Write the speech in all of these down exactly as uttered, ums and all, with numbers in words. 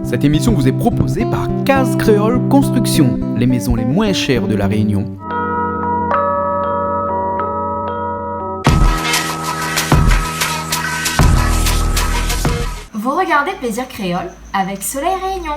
Cette émission vous est proposée par Case Créole Construction, les maisons les moins chères de La Réunion. Vous regardez Plaisir Créole avec Soleil Réunion.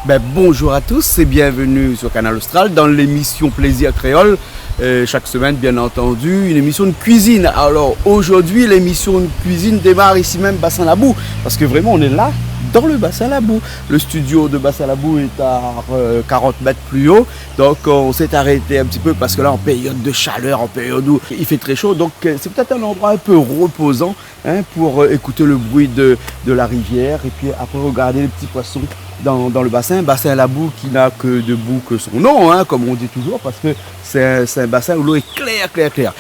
Ben, bonjour à tous et bienvenue sur Kanal Austral dans l'émission Plaisir Créole. Euh, chaque semaine, bien entendu, une émission de cuisine. Alors, aujourd'hui, l'émission de cuisine démarre ici même, Bassin Labou, parce que vraiment, on est là, dans le Bassin Labou. Le studio de Bassin Labou est à, euh, quarante mètres plus haut, donc, euh, on s'est arrêté un petit peu, parce que là, en période de chaleur, en période où il fait très chaud, donc, euh, c'est peut-être un endroit un peu reposant, hein, pour, euh, écouter le bruit de, de la rivière et puis après regarder les petits poissons dans, dans le bassin. Bassin Labou qui n'a que de boue que son nom, hein, comme on dit toujours, parce que c'est un, c'est un bassin où l'eau est claire, claire, claire.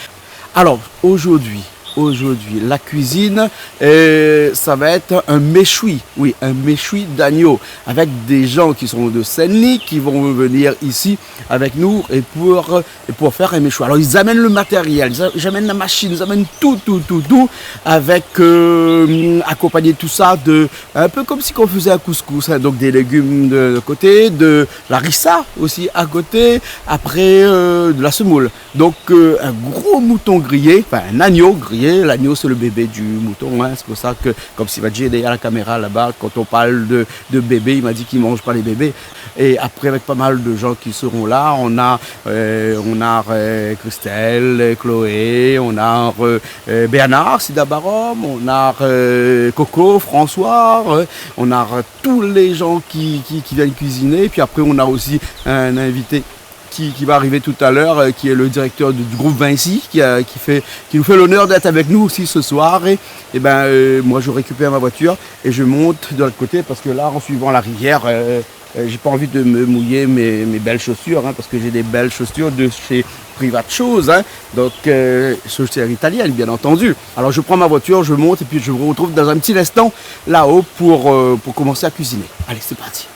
Alors, aujourd'hui, aujourd'hui, la cuisine, euh, ça va être un méchoui. Oui, un méchoui d'agneau avec des gens qui sont de Saint-Denis qui vont venir ici avec nous et pour, et pour faire un méchoui. Alors, ils amènent le matériel, ils a-, ils amènent la machine, ils amènent tout, tout, tout, tout, avec, euh, accompagné tout ça de, un peu comme si qu'on faisait un couscous, hein, donc des légumes de, de côté, de l'harissa aussi à côté, après, euh, de la semoule. Donc, euh, un gros mouton grillé, enfin, un agneau grillé. L'agneau, c'est le bébé du mouton, hein. C'est pour ça que, comme si va dire derrière la caméra là-bas, quand on parle de, de bébé, il m'a dit qu'il mange pas les bébés. Et après, avec pas mal de gens qui seront là, on a, euh, on a, euh, Christelle, Chloé, on a, euh, euh, Bernard Sidabarom, on a, euh, Coco, François, euh, on a, euh, tous les gens qui, qui, qui viennent cuisiner. Puis après, on a aussi un invité qui, qui va arriver tout à l'heure, euh, qui est le directeur du, du groupe Vinci, qui a, qui fait, qui nous fait l'honneur d'être avec nous aussi ce soir. Et, et ben, euh, moi, je récupère ma voiture et je monte de l'autre côté parce que là, en suivant la rivière, euh, euh, j'ai pas envie de me mouiller mes, mes belles chaussures, hein, parce que j'ai des belles chaussures de chez Privat Shoes, hein. Donc, euh, chaussures italiennes, bien entendu. Alors, je prends ma voiture, je monte et puis je vous retrouve dans un petit instant là-haut pour, euh, pour commencer à cuisiner. Allez, c'est parti.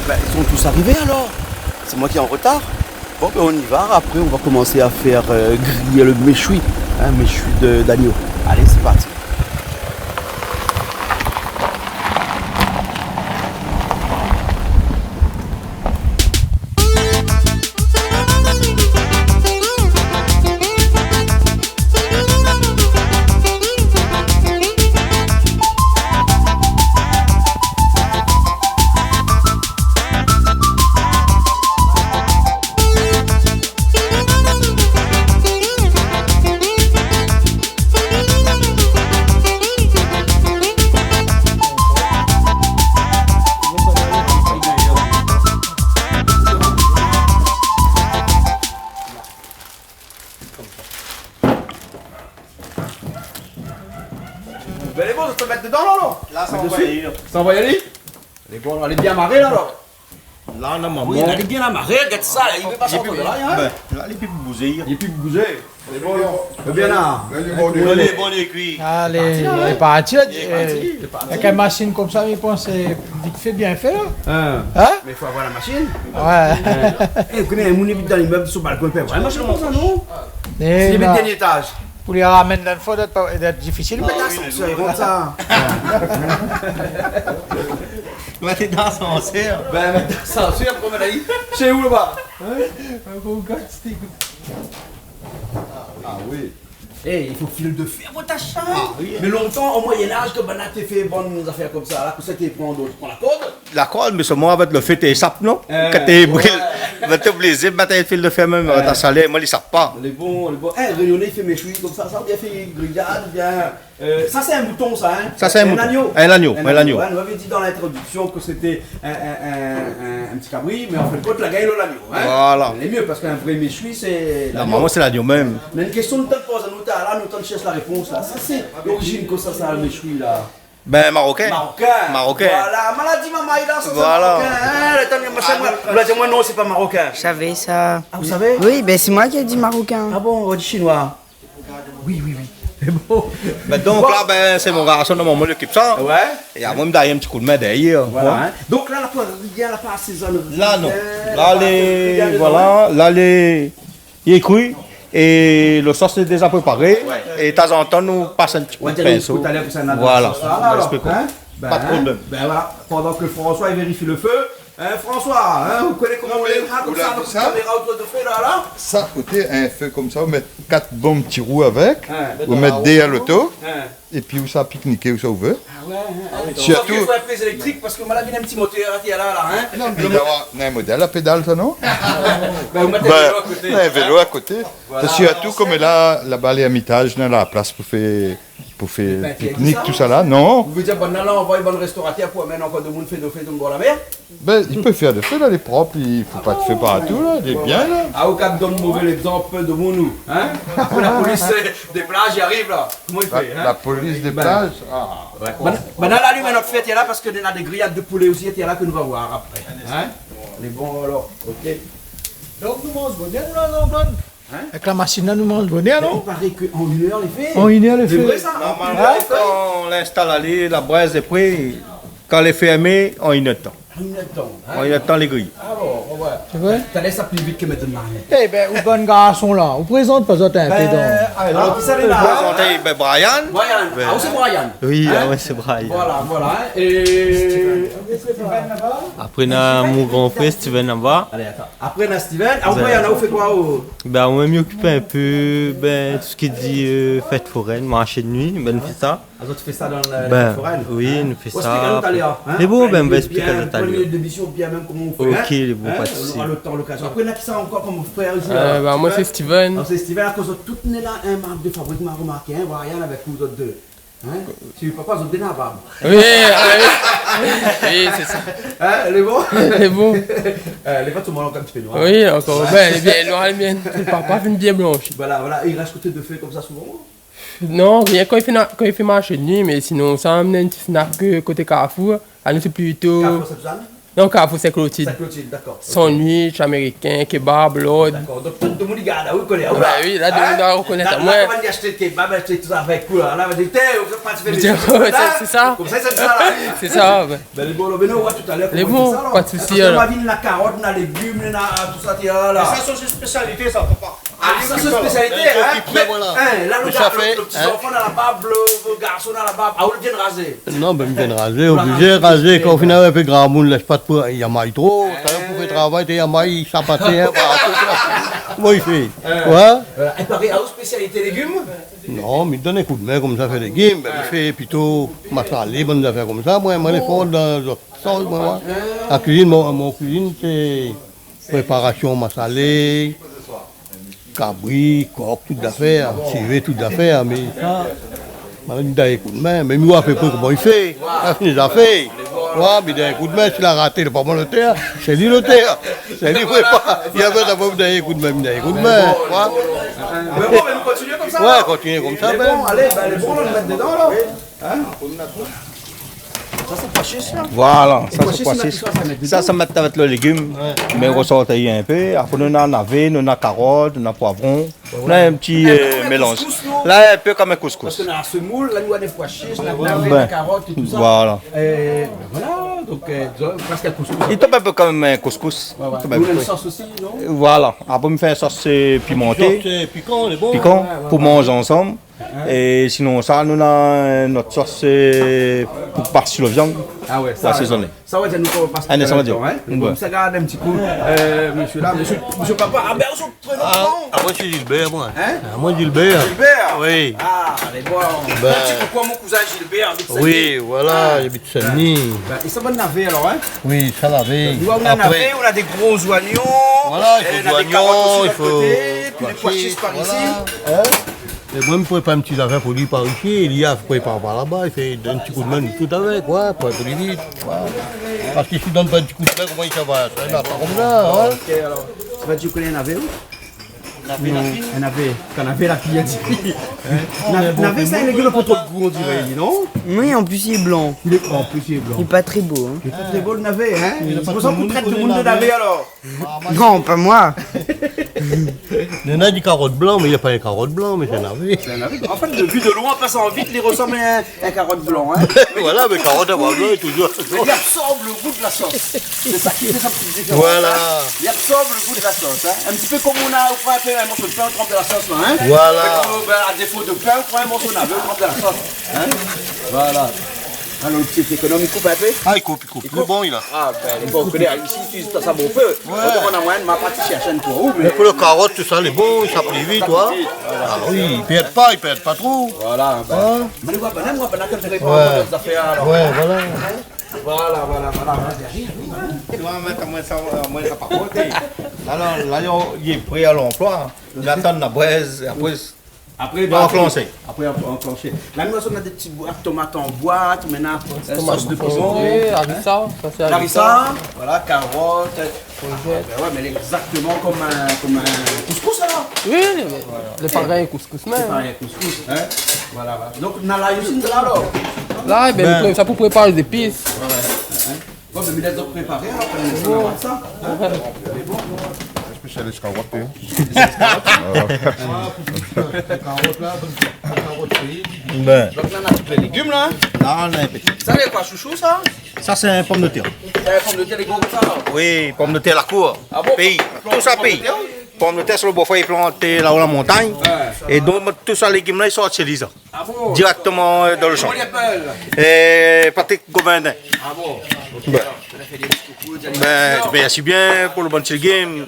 Ben, ils sont tous arrivés alors. C'est moi qui est en retard. Bon, ben, on y va. Après, on va commencer à faire, euh, griller le méchoui, hein, méchoui de, d'agneau. Allez, c'est parti. Ben, lé bon, sa i mèt dedan la, non ? La, sa i anvoy ali. Sa i anvoy ali ? Lé bon, lé bien maré la, alor ? La, normalman. Oui, la, lé bien maré, gard sa la, li vé pa sortir de la, hein ? Ben, la, li pé bouzé. Li pé bouzé. Lé bon, alor. Lé bien la. Lé bon, lé kui. Alé, lé parti la. Lé parti. Avèk in machine konmsa, mi pans sé vit fé, bien fé la. Hein ? Hein ? Mé fo avoir la machine. Ouais. Eh, ou koné, moun i abit dan limèb, sou balkon, i pé avoir in machine konmsa, non ? Sé le dernié étaj. Pou li ramèn dan fo, doi pa, doi èt difisil. Mèt asansèr, konmsa. Mèt dan asansèr. Bin, mèt asansèr, pou mèt ali. Sé ou laba ? Hein ? Ah oui. Eh, i fo fil de fèr pou ta shanz. Ah oui. Mé lontan, o Moyen-Âge, ke banna té fé bann zafèr konmsa la, kosa té pran dot, pran la kord. La kord, mé solman avèk lo fé té sap, non ? Eh, kan té bril, ouais. Bin, té oblizé mèt in fil de fèr mèm, ouais, dan salèr, moin li sap pa. Lé bon, lé bon. Eh, Rényoné i fé méchoui konmsa, sa, oubien fé griyad, oubien, euh, sa sé in mouton sa, hein ? Sa sé in mouton. In lagno. In lagno, in lagno. Ouais, nou lavé di dan lintrodiksion ke sété in, in, in, in, in ti kabri, mé an fin de kont la gingn lo lagno, hein ? Voilà. Lé myé, parske in vré méchoui sé lagno. Normalman sé lagno mèm. Mé in késtion de tan pou nou, la, nou tann shèrsh la répons la. Sa sé lorizine kosa sa, lo méchoui la ? Bin, marokin. Marokin. Marokin. Voilà, ma la di, maman, li la, sa sé marokin, hein, la tann, machin, moin, ou la di amoin, non, sé pa marokin. Vous savez ça ? Ah, vous savez ? Oui, ben c'est moi qui ai dit marocain. Ah bon, ou la di shinoi. Oui, oui, oui. Bon. Bin, donk la, bin, sé mon garson, normalman li okip sa. Ouais. É amoin mi done in ti kou d'min dèrièr. Voilà, hein. Donk la, la pa rien, la pa asézone. La, non. La, lé, voilà, la, lé Li lé kui, é lo sos lé déza préparé, é tanzantan nou pas in ti kou pinso. Voilà. Voilà. Pa de problèm. Bin voilà, pandan ke François i vérifie lo fé, hein, François, hein, ou koné koman ou lé, hein, konmsa, avèk la kaméra otour do fé la, la. Sa, koté in fé konmsa, ou mèt kat bon ti rou avèk, ou mèt dé a loto. Épi ou sa pikniké, ou sa ou vé. Ah ouais, hein. Sirtou i fo in priz éléktrik, parske moin la vi in ti motèr atèr la, la, hein. Non, mé la, non, in modèl a pédal sa, non ? Bin, ou mèt in vélo a koté. Bin, in vélo a koté. Voilà. Parske sirtou, konm la, laba l'Ermitage, néna la plas pou fé, pou fé piknik, tousa la, non ? Ou vé dir, bann la, la anvoy bann réstoratèr pou amenn ankor domoun fé do fé, domoun bor la mèr ? Bin, i pé fé do fé la, lé prop, i fo pa d'fé partou la, lé bien la. Ah, ou kap donn mové légzanp domoun, ou, hein ? Apré la polis, euh, dé plaz i ariv la. Koman i fé, hein ? La polis dé plaz, ah. Ouais. Bann, bann la alim nout fé atèr la, parske néna dé griyad de poulé osi atèr la ke nou va voir apré, hein ? Lé bon, alor, OK. Donk nou manz bonèr, nou la, non, Jean-Claude ? Hein ? Avèk la mashine la, nou manz bonèr, non ? Mé i paré ke an inn èr lé fé. An inn èr lé fé. Sé vré sa ? Normalman, kan ou instal ali, la brèz lé pré, kan lé fèrmé, an inn èr d'tan. An inn èr d'tan, hein ? An inn èr d'tan lé gri. Ah bon, ouais. Sé vré ? Talèr sa pli vit ke mèt dan la mèn. Eh bin, ou bann garson la, ou prézant pa zot in pé, donk. Bin, alor, kisa lé la ? Prézanté, bin, Brian. Brian. Ah, ou sé Brian ? Oui, ah ouais, sé Brian. Voilà, voilà, hein. É Steven laba ? Apré, néna mon gran frèr Steven laba. Alé, atann. Apré, néna Steven. Ah, ou fé koi, ou ? Bin, moin, mi okip in pé, bin, tout sak i di, euh, fèt forèn, marshé de nuit, bin, nou fé sa. Ah, zot i fé sa dan la, la forèn, hein ? Oui, nou fé sa. Ou esplik anou talèr, hein ? Lé bon, bin, nou va esplik anou talèr. Pran in dé émision, bien mèm koman ou fé, hein ? OK, lé bon, pa de sousi. Apré, néna kisa ankor konm frèr isi la ? Euh, bin, moin, sé Steven. Ah, sé Steven, akoz zot tout néna in mark de fabrik, ma romarké, hein, Brian avèk ou zot dé. Hein ? Si papa, zot néna bab. Oui, ah oui. Oui, sé sa. Hein, lé bon ? Lé bon. Euh, lé pa tout lo moun konm ti pé noir. Oui, ankor. Bin, lé bien noir, lé bien. Papa fine bien blansh. Voilà, voilà. É i rès koté do fé konmsa souvan ? Non, rienk kan i fé na-, kan i fé marshé de nuit, mé sinon, sa, néna in ti snack, euh, koté Carrefour. Ah, nou, sé plito Carrefour Sainte-Suzanne ? Non, Carrefour Sainte-Clotilde. Sainte-Clotilde, dakor. OK. Sandwich, amérikin, kebab, lord. Dakor. Donk, tout, tout domoun i gard, ah oui, kolé. Bin oui, la, domoun i koné amoin. La, la, konm i ashté kebab, ashté tout sa avèk ou la. La, va dir, té, ou pa fé... Sé sa. Konmsa, sé sa la. Sé sa, ouais. Bin, lé bon, nou va voir talèr koman i fé sa, alor. Lé bon, pa de sousi, alor. Parske nou la vi la karot, la légim, la tousa, té la, la. Mé sa, sé in spésialité sa, papa. Ah, sa, sé spésialité, hein. Mé, hein, la, lo ti zanfan na la bab, lo, lo garson na la bab. Ah, ou vien razé ? Non, bin, mi vien razé, oblizé razé. Kan ou fini avèk gramoun, lès pa pou, i amay tro. Talèr pou fé travay, té i amay, sapaté, hein, partou. Koman i fé ? Hein ? Voilà. É paré, ah, out spésialité légim ? Non, mi donn in kou d'min konmsa fé légim. Bin, mi fé plito masalé, bann zafèr konmsa. Moin, moin lé for dan zot sos, moin, moin. La kuizine, mon, mon kuizine, sé préparasion masalé, kabri, kok, tout zafèr, sivé, tout zafèr, mé sa, moin, mi done in kou d'min, mé mi oi apépré koman i fé, sa fini zafèr. Oi, mi done in kou d'min, si la raté, lé pa moin lotèr, sé li lotèr. Sé li, oui, pa, i fo dabor mi done in kou d'min, mi done in kou d'min, oi. Mé bon, mé nou kontinié konmsa, alor. Kontinié konmsa, bin. Lé bon, alé, bin, lé bon, nou mèt dedan, alor. Hein ? Sa, sé pois shis, la ? Voilà, sa, sé pois shis. Sa, sa mèt avèk lo légim. Ouais. Mé ou résort in pé. Apré, nou néna navé, nou néna karot, nou néna poivron. Nou néna in ti, euh, mélanz. In pé konm in kouskous, non ? La, in pé konm in kouskous. Parske néna semoul, la, nou néna pois shis, néna navé, néna karot é tousa. Voilà. Euh, voilà, donk, euh, dizon, prèsk in kouskous. I tonm in pé konm in kouskous. Ouais, ouais. Konm in kouskous. Ou mèt in sos osi, non ? Voilà. Apré, mi fé in sos, euh, pimanté. Sos, euh, pikan, lé bon. Pikan, ouais, ouais, pou manzé ansanm. É sinon sa, nou na, euh, nout sos, euh, pou pas si lo viann. Ah ouais, sa, asézoné. Sa va dir nou, nou pas pa lontan, hein. Bon, sa gard in ti kou, euh, mésyé la, mésyé, mésyé papa. Ah ben, ou sort tré lontan. Ah, moin sé Gilbert, moin. Hein ? Ah, moin Gilbert. Gilbert ? Oui. Ah, lé bon. Ben. In ti koukou mon kouzin Gilbert, abit Saint-Denis. Oui, voilà, i abit Saint-Denis. Ben, é sa bann navé alor, hein ? Oui, sa navé. Nou na navé, nou na dé gro zoignon, voilà, i fo zoignon, i fo pois shis par isi. Hein ? É moin, mi prépar in ti zafèr pou li par isi, li i prépar par laba, i fé in ti koudmin tout avèk, ouais, pou li vit, ouais. Parske si i donn pa in ti koudmin, koman i sava ? Sa i va pa konmsa, hein ? Ok, alor. Sa va dir ou koné navé, ou ? Navé, navé. Navé, kan navé la pi, hein. Navé, sa, lé gou, pa tro gou, on diré, non ? Oui, an plis, li lé blan. Li lé, an plis, li lé blan. Li lé pa tré bo, hein. Li lé pa tré bo, lo navé, hein ? Sé pou sa ou trèt tout demoun de navé, alor. Non, pa moin. Néna i di karot blan, mé i di pa in karot blan, mé sé in navé. Sé in navé. An fèt, vu de loin, an pasan vit, li resanm in, in karot blan, hein. Voilà, mé karot blan, lé touzour. Mé li absorb lo gou de la sos. Sé sa ki fé son ti diférans, hein. Voilà. Li absorb lo gou de la sos, hein. In ti pé konm ou na, ou pran in pé, in morso de pin, ou tranp dan la sos, la, hein. Voilà. Mé konm, ben, a défo de pin, ou pran in morso navé, ou tranp dan la sos, hein. Voilà. Alor, lo ti ékonom, i koup in pé ? Ah, i koup, i koup. Lé bon, li la. Ah, ben, lé bon, koné, isi, isi, sa, sa bon pé. Ouais. Otroman, moin, ma parti shèrsh in kou, mé pou lo karot, tout sa, lé bon, sa pli vit, ouais. Sa pli vit, voilà. Ah oui, i pèrd pa, i pèrd pa tro. Voilà, ben. Hein ? Mé li voi banane, li voi banane, kan i fé pa zafèr, alor. Ouais, voilà. Voilà, voilà, voilà, voilà. Moin, moin, moin, sa, moin, sa pa koté. Alor, la, li lé pré a lanploi. Li atann la brèz, é apré, Apré, apré, apré, anklanshé. La, nou na dé ti boit tomat an boit, mintnan, euh, sos de pizon. Tomat konfit, harissa, sa sé harissa. Harissa, voilà, karot. Kourjèt. Ben ouais, mé lé égzaktoman konm in, konm in kouskous, alor. Oui, mé lé parèy kouskous, mé. Sé parèy kouskous, hein. Voilà, voilà. Donk, na lay osi, la, alor. La, ben, sa pou prépar lé zépis. Ouais, ouais. Hein. Bon, ben, mi lès zot préparé, alor, kan nou sa, hein. Mé bon. Spésial éskargot, hein. Éskargot. Karot la, karot frit. Ben. Donk la, nou na tout lé légim la, hein. La, nou na in pé. Sa lé koi, shoushou, sa ? Sa sé in pomdetèr. Sé in pomdetèr, lé gro konmsa, la ? Oui, pomdetèr la kour. Ah bon ? Péi. Tout sa, pom péi. Pomdetèr, sé lo bofrèr i plant la-o la montagn. Ouais. É donk, tout sa légim la, i sort shé li, sa. Ah bon ? Dirèktoman, euh, dan lo shan. Koman i apèl ? Euh, Patrick Govindin. Ah bon ? Ok, ben, alor, ou la fé dé ti koukou, di ali mèrsi. Ben, mèrsi bien pou lo bon ti légim.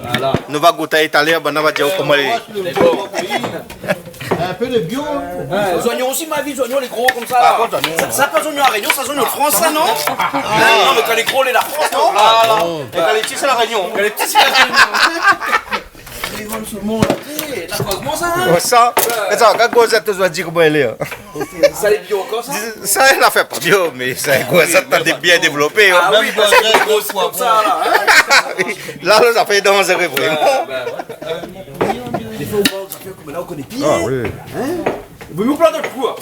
Voilà. Nou va gout talèr, banna va di aou koman lé. Lé bon. In pé de bio, hein. Ouais, zoignon osi, ma vi, zoignon, lé gro konmsa, la. Ah, bon, zoignon. Sa, sa pa zoignon La Rényon, sa zoignon Frans, sa, non ? Ah. Non, mé kan lé gro, lé La Frans, non ? Ah, non. É kan lé pti, sé La Rényon. Kan lé pti, sé La Rényon. Lé bon, tout lo moun, la. Eh, la koz amoin sa, hein ? Ouais, sa. Ouais. É sa, gard gozèt, ou va di koman i lé, hein. Sa lé bio ankor, sa ? Sa, la fé pa bio, mé sa, gozèt, la bien dévlopé, hein. Ah oui, parske lé gro konmsa, la, hein ? La, la, sa fé danzéré, vréman. Ouais, ouais. Défoi, ou manz, sa fé konm la, ou koné bien. Ah oui. Hein ? Vo mié ou plant dot kour.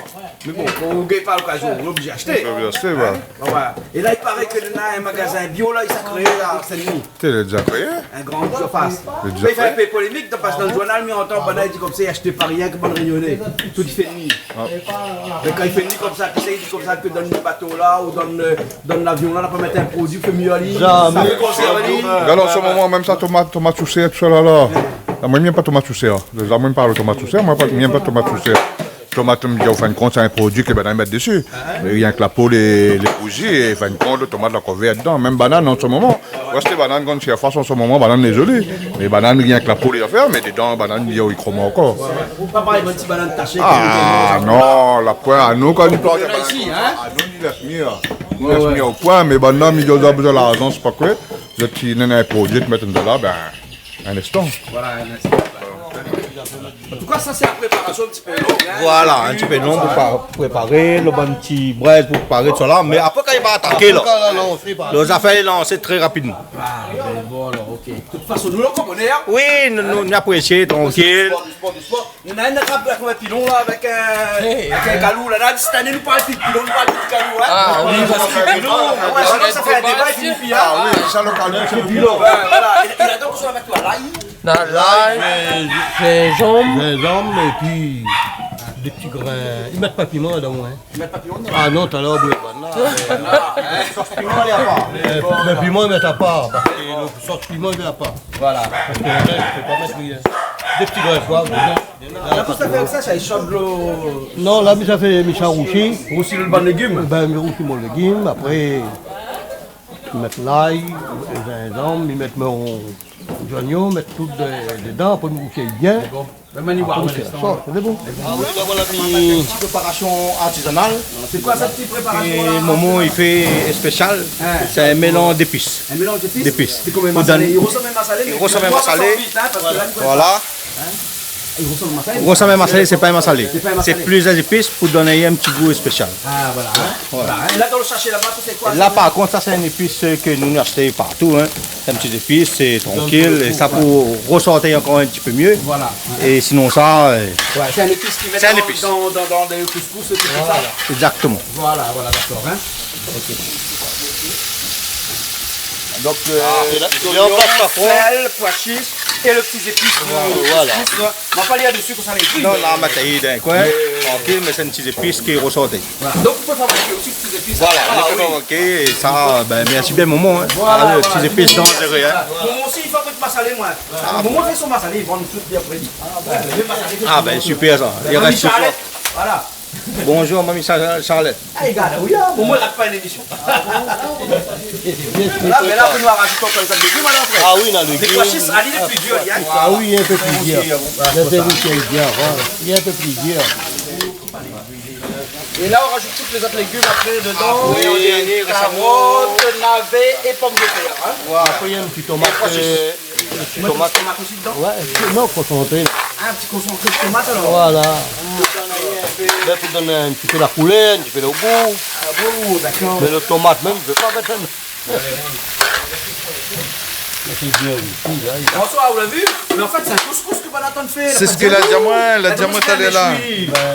Mé bon, kan ou gingn pa lokazion, ou lé oblizé ashté. Ou lé oblizé ashté, ouais. Hein ? Ouais, ouais. É la, i paré ke néna in magazin bio, la, i sa kréé, la, Sin-Dni. Té, lé déza kréé. In gran sirfas. Lé déza kréé. Mé i fé in pé polémik, dan, parske dan lo zournal, mi antann banna i di konmsa, i ashté pa rienk bann Rényoné. Tout i fé ni. Ah. Mé kan i fé ni konmsa, kisa i di konmsa ke dan lo bato la, ou dan, euh, dan lavion la, la pa mèt in produi, fé mié ali. Zamé. Sa fé konsèrv ali. Alor, an se moman, mèm sa, tomat, tomat sou sèr, tout sa la, la. La, moin, mi yèm pa tomat sou sèr. Déza, moin, mi parl tomat sou sèr, moin, pa, mi yèm pa tomat sou sèr. Tomat, mi di, an fin de kont, sé in produi ke banna i mèt dési. Rienk la po, lé, lé bouzi, é fin de kont, tomat, la kouv dedan. Mèm banane, an se moman. Ou ashté banane, grann sirfas, an se moman, banane lé zoli. Mé banane, rienk la po, lé zafèr, mé dedan, banane, i, i krom ankor. Pa parèy bann ti banane tashé. Ah, non, la poin, anou, kan nou plant banane isi, hein ? Anou, ni lès mié, hein. Ni lès mié o poin, mé banane, mi di, zot la bezoin larzan, sé pa koué. Zot i néna in produi, i mèt dedan la, ben, in instan. Voilà, in instan. An tou ka, sa, sé la préparasion in ti pé lon, hein. Voilà, in ti pé lon pou pa-, préparé, lo bann ti brèz pou préparé tout sa la. Mé apré, kan i va ataké, la, apré, kan la, la, ou fé pa. Lo zafèr lé lansé tré rapidman. Ah, ben bon, alor, ok. De tout fason, nou, la, ou konpran, hein ? Oui, nou, nou, nou aprésié, trankil. Doucement, doucement, doucement. Néna in rap la, konm in pilon la, avèk in, avèk in kalou la. La, sèt ané, nou parl pi pilon, nou parl pi kalou, hein. Ah oui, parske pilon, ah ouais, sinon sa fé in déba, i fini pi, hein. Ah oui, sa, lo kalou, sé lo pilon. Ouais, voilà. É, é la, donk, ou sava avèk koi, lay ? Na lay, zinzanm. Zinzanm, épi dé ti grin. I mèt pa piman dedan, hein. I mèt pa piman dedan ? Ah non, talèr, ou bouy bann la. Ah, hein. Sos piman, i mèt apar. Euh, lo piman, i mèt apar. Parske lo sos piman, i mèt apar. Voilà. Parske lo rès, i pé pa mèt rien. Dé ti grin soiv, dé grin. La pou sa fé sa, sa i sort lo... Non, la mi sa fé, mi sa rousi. Rousi lo bann légim. Bin, mi rousi mon légim, apré, mi mèt lay, zinzanm, mi mèt mon zoignon, mèt tout de-, dedan, apré mi rousi bien. Sé bon. Bin, mani, apré, mi fé sa, sé bon. Ah oui, la, voilà, mi... Ti préparasion artizanal. Sé koi sa ti préparasion la ? Momon i fé spésial. Sé in mélanz zépis. In mélanz zépis ? Zépis. Sé konm in masalé. I rosanm in masalé, mé i rosanm in masalé. Voilà. Fé vit, in, parske la, i pé pa. Voilà. I rosanm in masalé, mé... I rosanm in masalé, sé pa in masalé. Sé pa in masalé. Sé plis zépis pou donn in ti gou spésial. Ah, voilà, in. Voilà. Voilà, in. La, dan lo sashé laba, sa sé koi sa ? La, par kont, sa sé in zépis, euh, ke nou, nou ashté partou, in. Sé in ti zépis, sé trankil, é sa pou rosortir ankor in ti pé myé. Voilà. É sinon sa, euh, sé in zépis ki mèt dan, dan, dan, dan dé kouskous, tousa. Voilà. Exactement. Voilà, voilà, dakor, in. Ok. Donk, euh, ah, é la, é la, safran, sèl, poi shis é lo ti zépis, euh, voilà, kouskous, la. Ma pa lé desi konmsa, lé fri. Non, mé la, ma tayé dan in koin, trankil, mé sé in ti zépis ki rosorti. Voilà. Donk, ou pé fabriké osi ti zépis. Voilà, nou pé fabriké, é sa, bin, mèrsi bien, momon, in. Voilà, voilà. Ah, ti zépis danzéré, in. Momon osi, i fabrik masalé, moin. Ah, momon i fé son masalé, i vann tout bien apré. Ah, bin, super, sa. I rès Mami Charlette, voilà. Bonjour, Mami Char-, Charlette. Ah, i gard, oui, in, momon i rat pa in émision. La, mé la, nou va rajout ankor in pé de légim, alor, apré. Ah oui, la, légim. Lé poi shis, ali, lé pli dir, li, in. Ah oui, in pé pli dir. Lé pli dir, voilà. Li lé in pé pli dir. É la, nou rajout tout lé zot légim apré dedan. Apré, an dernié, karot, navé é pomdetèr, in. Voilà. Apré, in ti tomat, é poi shis. Euh, in ti tomat. Tomat osi dedan ? Ouais, non, konsantré. Ah, in ti konsantré de tomat, alor. Voilà. Bin, pou donn in ti pé la koulèr, in ti pé lo gou. Ah bon, dakor. Mé lo tomat mèm, mi vé pa mèt. Mé sé bien, oui. François, ou la vi ? Mé an fèt, sé in kouskous ke banna i fé. Sé sak la di amoin, la di amoin talèr la.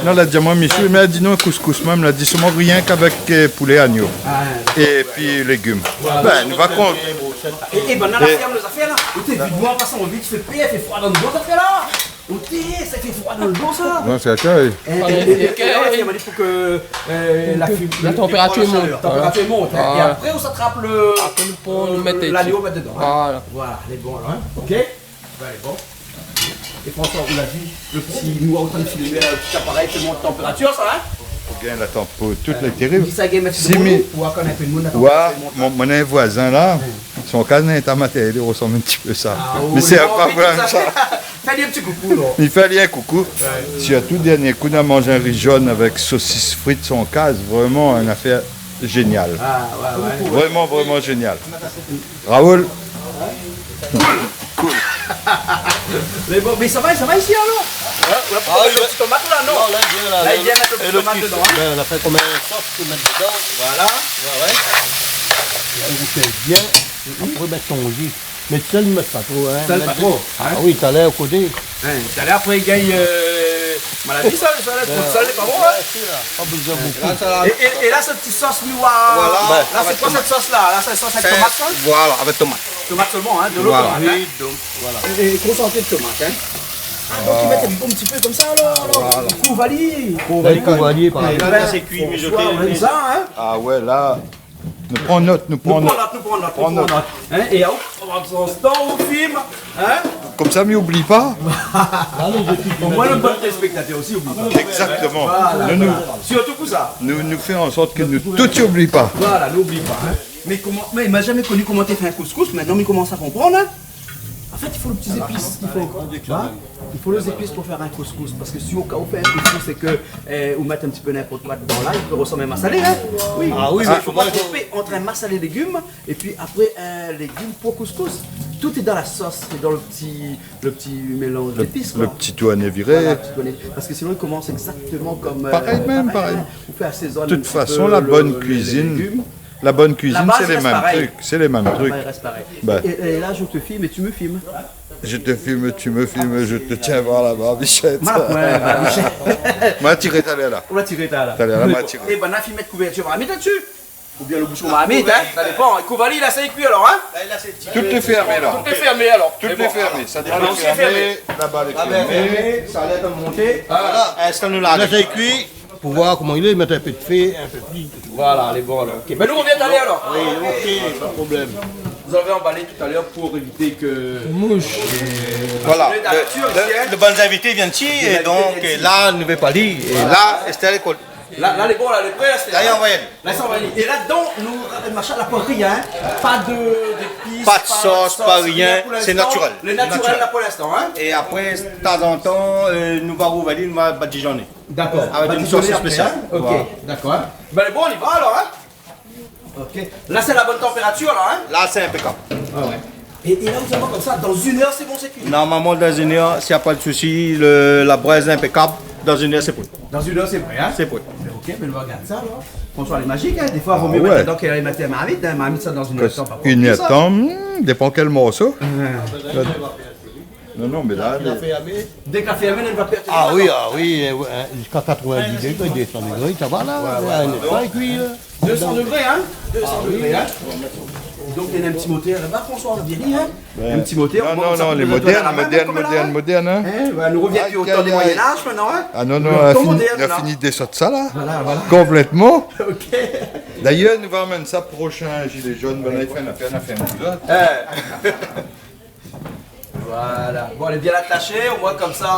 Non, la di amoin, Michou, mé la di non, kouskous, mèm, la di solman rienk avèk, euh, poulé, agno. Ah, ouais. É pi légim. Voilà. Bin, nou va kont. É, é banna la fèrm, lé zafèr la. Ou té, vit, an pasan, vit fé, i fé froi dan lo do, zafèr la. Ou té, sa i fé froi dan lo do, sa. Non, sé sa, oui. É, é, é, é la, la fèrm, i di fo ke, euh, la fim-, la tanpératir i mont. Voilà. Tanpératir i mont, in. É apré, ou sa trap lo, apré, nou pran, nou mèt, euh, lagno, nou mèt dedan, in. Voilà. Voilà, lé bon, la, in. Ok. Bin, lé bon. É François, ou la vi, lo ti, nou, an trin filmé, la, lo ti aparèy, i mont tanpératir, sa, in ? Fo gingn la tanp-, pou tout lé térib. Di sa, gingn mèt si moun, pou oir kan in pé de moun, la tanpératir i mont, in. Oué, mon, mon voizin la, son kaz néna in ta matéryèl i rosanm in ti pé sa. Ah, oui, non, mé sé pa vré, sa. Fé ali in ti koukou, non ? Mi fé ali in koukou. Oué. Sirtou, dernié kou, nou la manz in ri jone avèk sosis frit, son kaz, vréman in afèr zénial. Ah, oué, oué. Vréman, vréman zénial. Raoul. Cool. Mé bon, mé sa va, sa va isi, alor ? Oué, ou la pa mèt lo ti tomat, la, non ? Non, la, bien, la, la, la, é lo ti tomat dedan, in. Bin, nou la fé konm in sos pou mèt dedan. Voilà. Oué, oué. É ou fé bien. Apré, mèt ton ji. Mé sèl, mèt pa tro, in. Sèl pa tro, in. Ah oui, talèr, o koté. In, talèr, apré, i gingn, euh, maladi, sa, sa, la, tro d'sèl, lé pa bon, in. Oué, si, la. Pa bezoin bonpé. La, sa, la. É, é, é la, sèt ti sos, nou, voilà. La, sé koi sèt sos la ? La, sé sos avèk tomat, sa ? Voilà, avèk tomat. Tomat solman, in, dolo, tomat, in. Oui, donk, voilà. É, é konsantré de tomat, in. Ah, donk, i mèt in bon ti pé konmsa, alor, alor. Voilà. Kouv ali. Kouv ali, kouv ali, par égzanp. É la, sa, sé kui, mijoté. Sa, in. Ah oué, la. Nou pran not, nou pran not. Nou pran not, nou pran not, nou pran not. In, é hop, an mèm tan, ou film, in ? Konmsa, mi oubli pa. Omoin, nout bon téléspèktatèr osi i oubli pa. Exactement. Voilà, voilà. Sirtou pou sa. Nou, nou fé an sort ke nou tout i oubli pa. Voilà, nou oubli pa, in. Mé koman, mé ma zamé koni koman té fé in kouskous, mintnan mi komans a konprann, in. An fèt, i fo lo ti zépis, i fo, in, i fo lé zépis pou fé in kouskous, parske si o ka ou fé in kouskous é ke, euh, ou mèt in ti pé ninport koi dedan la, i pé rosanm in masalé, in. Oui. Ah oui, mé fo pa tronpé ant in masalé légim épi apré in légim pou kouskous. Tout lé dan la sos, lé dan lo ti, lo ti mélanz zépis, koi. Lo ti tourné viré. Voilà, ti tourné. Parske sinon, i komans égzaktoman konm, euh, parèy mèm, parèy, in. Ou fé asézone in ti pé lo, lo, lé légim. De tout fason, la bone kuizine, La bone kuizine, sé lé mèm trik, sé lé mèm trik. La base reste pareil. La base reste pareil. Bin. Et, et là, je te filme et tu me filmes. Je te filme, tu me filmes, je te tiens par la barbichette. Voilà, oué, barbichette. Ma tiré talèr la. Ou la tiré talèr la. Talèr la, ma tiré. É bin, la, i mèt kouvèrtir marmit la-dsi. Oubien lo boushon marmit, in, sa dépan. Kouv ali, la, sa i kui, alor, in ? Tout lé fèrmé, la. Tout lé fèrmé, alor. Tout lé fèrmé. Sa dépan. Laba lé fèrmé. Sa lé monté. Voilà. Install nou la. La, sa i kui. Pou oir koman i lé, mèt in pé d'fé, in pé plis. Voilà, lé bon, alor. Ok. Bin, nou rovien talèr, alor. Oui, ok, pa de problèm. Vous avez emballé tout à l'heure pour éviter que... Moush. Voilà. Parce que la nature ici, hein. Lé bann zinvité i vien isi, é donk, la, nou vé pa li. É la, Estèl lé kol. La, la, lé bon, la, lé pré, la, sé... La, li anvoy. La, sa va alé. É la dedan, nou, machin, la poivré, hein. Pa de, de zépis, pa de sos, pa rien. Sé naturèl. Lé naturèl, la, pou linstan, hein. É apré, tanzantan, nou va rouvèr ali, nou va badijoné. Dakor. Avèk in sos spésial. Badijoné apré, hein. Ok, dakor. Voilà. Bin, bon, nou y va alor, hein. Ok. La, sé la bone tanpératir, la, hein. La, sé inpékab. Ah ouais. É, é la, ou sa konmsa, dan inn èr, sé bon, sé kui. Normalman, dan inn èr, si na pa de sousi, le, la brèz lé inpékab, dan inn èr, sé pré. Dan inn èr, sé pré, hein. Sé pré. Ok, bin, nou va gard sa, alor. Franchman, lé mazik, hein. Défoi, vo myé mèt dedan ke mèt dan marmit, hein. Marmit, sa, dan inn èr de tan, pa kui sa. Inn èr de tan, dépan kèl morso. Non, non, mé la, dé ke la fèrmé, nou va pèrd... Ah oui, ah oui, ziska katrovin-dis dégré, dé san dégré, sa va la. Ouais, ouais, ouais. Dé san dégré, hein. Dé san dégré, hein. Donk, néna in ti motèr laba, François, ou la vi, hein. In ti motèr. Non, non, non, lé modèrn, modèrn, modèrn, hein. Hein, bin, nou rovien pi o tan di Moyen-Âge, mintnan, hein. Ah non, non, nou la fini, nou la fini déshot sa, la. Voilà, voilà. Konplètman. Ok. D'ayèr, nou va amenn sa proshin Gilets jaunes, bin, la, i fé in afèr, in afèr, in afèr. Voilà. Bon, lé bien ataché, omwin konmsa,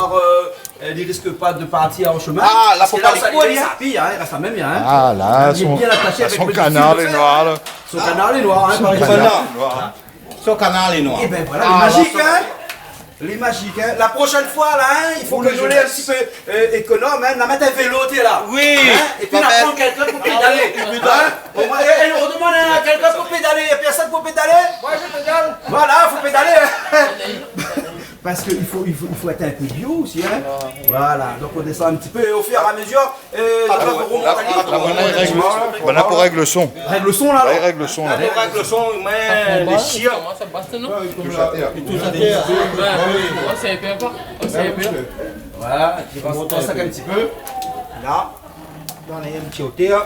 li risk pa de partir an shomin. Ah, la, fo pa li kour, hein. Parske la, sa, li sa apiy, hein, li rès la mèm, hein. Ah, la, son kanar lé noir, la. Son kanar lé noir, hein, par égzanp. Son kanar lé noir. Son kanar lé noir. Eh ben voilà, lé mazik, hein. Lé mazik, hein. La proshèn foi, la, hein, i fo ke nou lé in ti pé ékonom, hein. Nou va mèt in vélo, té, la. Oui. Hein, épi nou pran kèlkin pou pédalé. Hein. Omwin, é, é, nou demann a kèlkin pou pédalé. Na pèrsone pou pédalé ? Moin, mi pédal. Voilà, fo pédalé. Parske i fo, i fo, i fo èt in pé bio osi, hein. Voilà, donk nou désann in ti pé é o fur é a mezur, nou va règl lo son. Voilà, pou règl lo son. Règl lo son, la, alor. Règl lo son, la. Pou règl lo son, mé lé sir. Koman sa bas, non ? Tout atèr. Voilà, ti rans sa in ti pé. La, la, néna in ti otèr.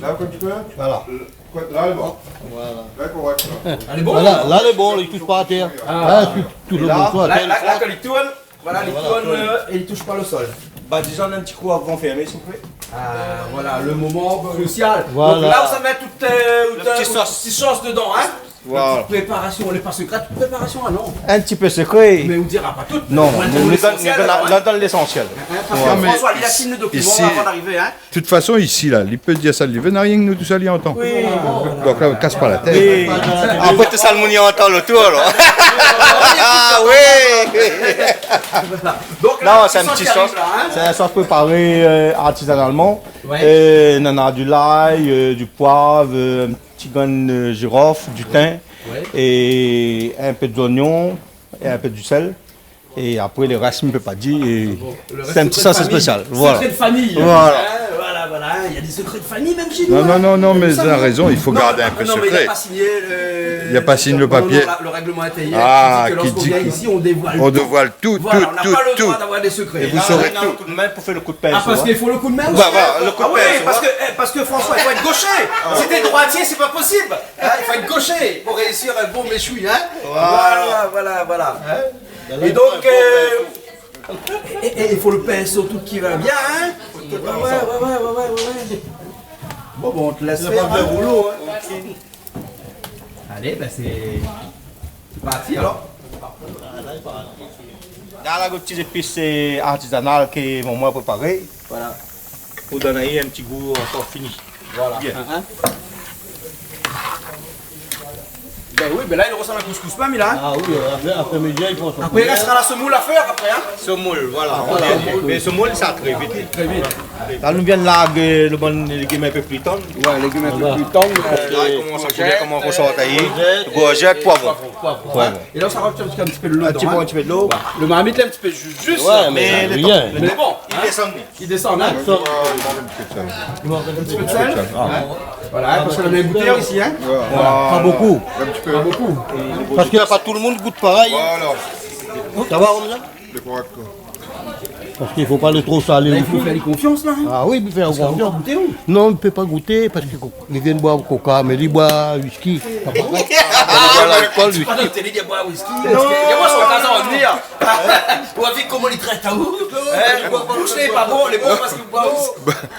La, kom ti pé. Voilà. Koué, la lé bon. Voilà. La lé korèk, la. Lé bon ? Voilà, la lé bon, li toush pa atèr. Ah. La, toush lo morso atèr. La, la, kan li tourn, voilà, li tourn, é li toush pa lo sol. Badijoné in ti kou avan fèrmé, siouplé. Ah, voilà, lo moman krusial. Voilà. Donk la, ou sa mèt tout, lo ti sos, ti sos dedan, hein. Voilà. In ti préparasion, lé pa sekré, tout préparasion, ah non. In ti pé sekré. Mé ou dira pa tout. Non, mé nou done, nou done, nou done lésansièl. Hein, parske François, li la sign lo dokiman avan d'arivé, hein. De tout fason, isi la, li pé dir sak li vé, na rienk nou tousèl i antann. Oui. Donk la, kas pa la tèt. Oui. Apré, tout sa lo moun i antann otour, la. Ah oui. Donk la, non, sé in ti sos. Sé in sos préparé artizanalman. Ouais. Néna di lay, di poiv, in ti grin jirof, di tin, é in pé zoignon, é in pé di sèl. É apré, lo rès, mi pé pa dir, é sé in ti sos spésial. Sekré de famiy. Voilà. Sekré de famiy. Voilà. Hein, voilà, voilà. Il y a des secrets de famille, même chez nous, hein. Non, non, non, mé ou na rézon, i fo gard in pé sekré. Non, mé li la pa sign lo, li la pa sign lo papié. Non, non, lo règleman intérieur ki di ke lorsk'on vien isi, on dévoile tout. On dévoile tout, tout, tout. Voilà, on n'a pas le droit d'avoir des secrets. Et vous saurez tout. Donn in kou d'min pou fé lo kou d'pinso, hein. Ah, parske i fo lo kou d'min osi, hein. Bah, voilà, lo kou d'pinso, hein. Ah oui, parske, parske François, i fo èt goshé. Si té droitié, sé pa posib. Hein, i fo èt goshé pou réisir in bon méshoui, hein. Voilà, voilà, voilà. Hein. É donk, é, é, i fo lo pinso tout ki va bien, hein. Ouais, ouais, ouais. Bon, bon, on te laisse faire, hein. Alé, bin, sé, sé parti, alor. La, la, ti zépis artizanal ke momon la préparé. Voilà. Pou donn ali in ti gou ankor fini. Voilà. Bien. Hein, hein. Bin oui, bin la, li resanm in kouskous mèm, la, hein. Ah oui, apré, apré midi, i pran son koulèr. Apré, i rès la semoul a fèr, apré, hein. Semoul, voilà. Ah, voilà. Mé semoul, sa i kui vit. Très vite. La, nou vien larg lo bann légim in pé pli tann. Ouais, légim in pé pli tann. La, i komans a koulé, koman i rosort ali. Korzèt, poivron. Poivron, ouais. É la, sa i razout in ti pé d'lo dedan, hein. In ti pé d'lo. Lo marmit, la, in ti pé zis, zis, la. Ouais, mé lé bon, hein. I désann bien. I désann, hein. I désann. In ti pé d'sèl. Ah. Voilà, parske nou na in gouter isi, hein. Voilà. Pa bonpé. In ti pé. Pa bonpé. Parske pa tout lo moun i gout parèy, hein. Voilà. Sa va, konmsa ? Lé korèk, koi. Parske i fo pa lé tro salé osi. La, i fo fé ali konfians, la, hein. Ah oui, i fo fé ali konfians. Parske ou la pa gouté, ou ? Non, mi pé pa gouté, parske li vien boir koka, mé li i boir whisky. Voilà, lalkol, whisky. Sé pa noté, li i boir whisky. Non. Parske li i boir son kaz an vèr. Ou la vi koman li trèt aou ? Hein ? Boush lé pa bon, lé bon parske ou boir.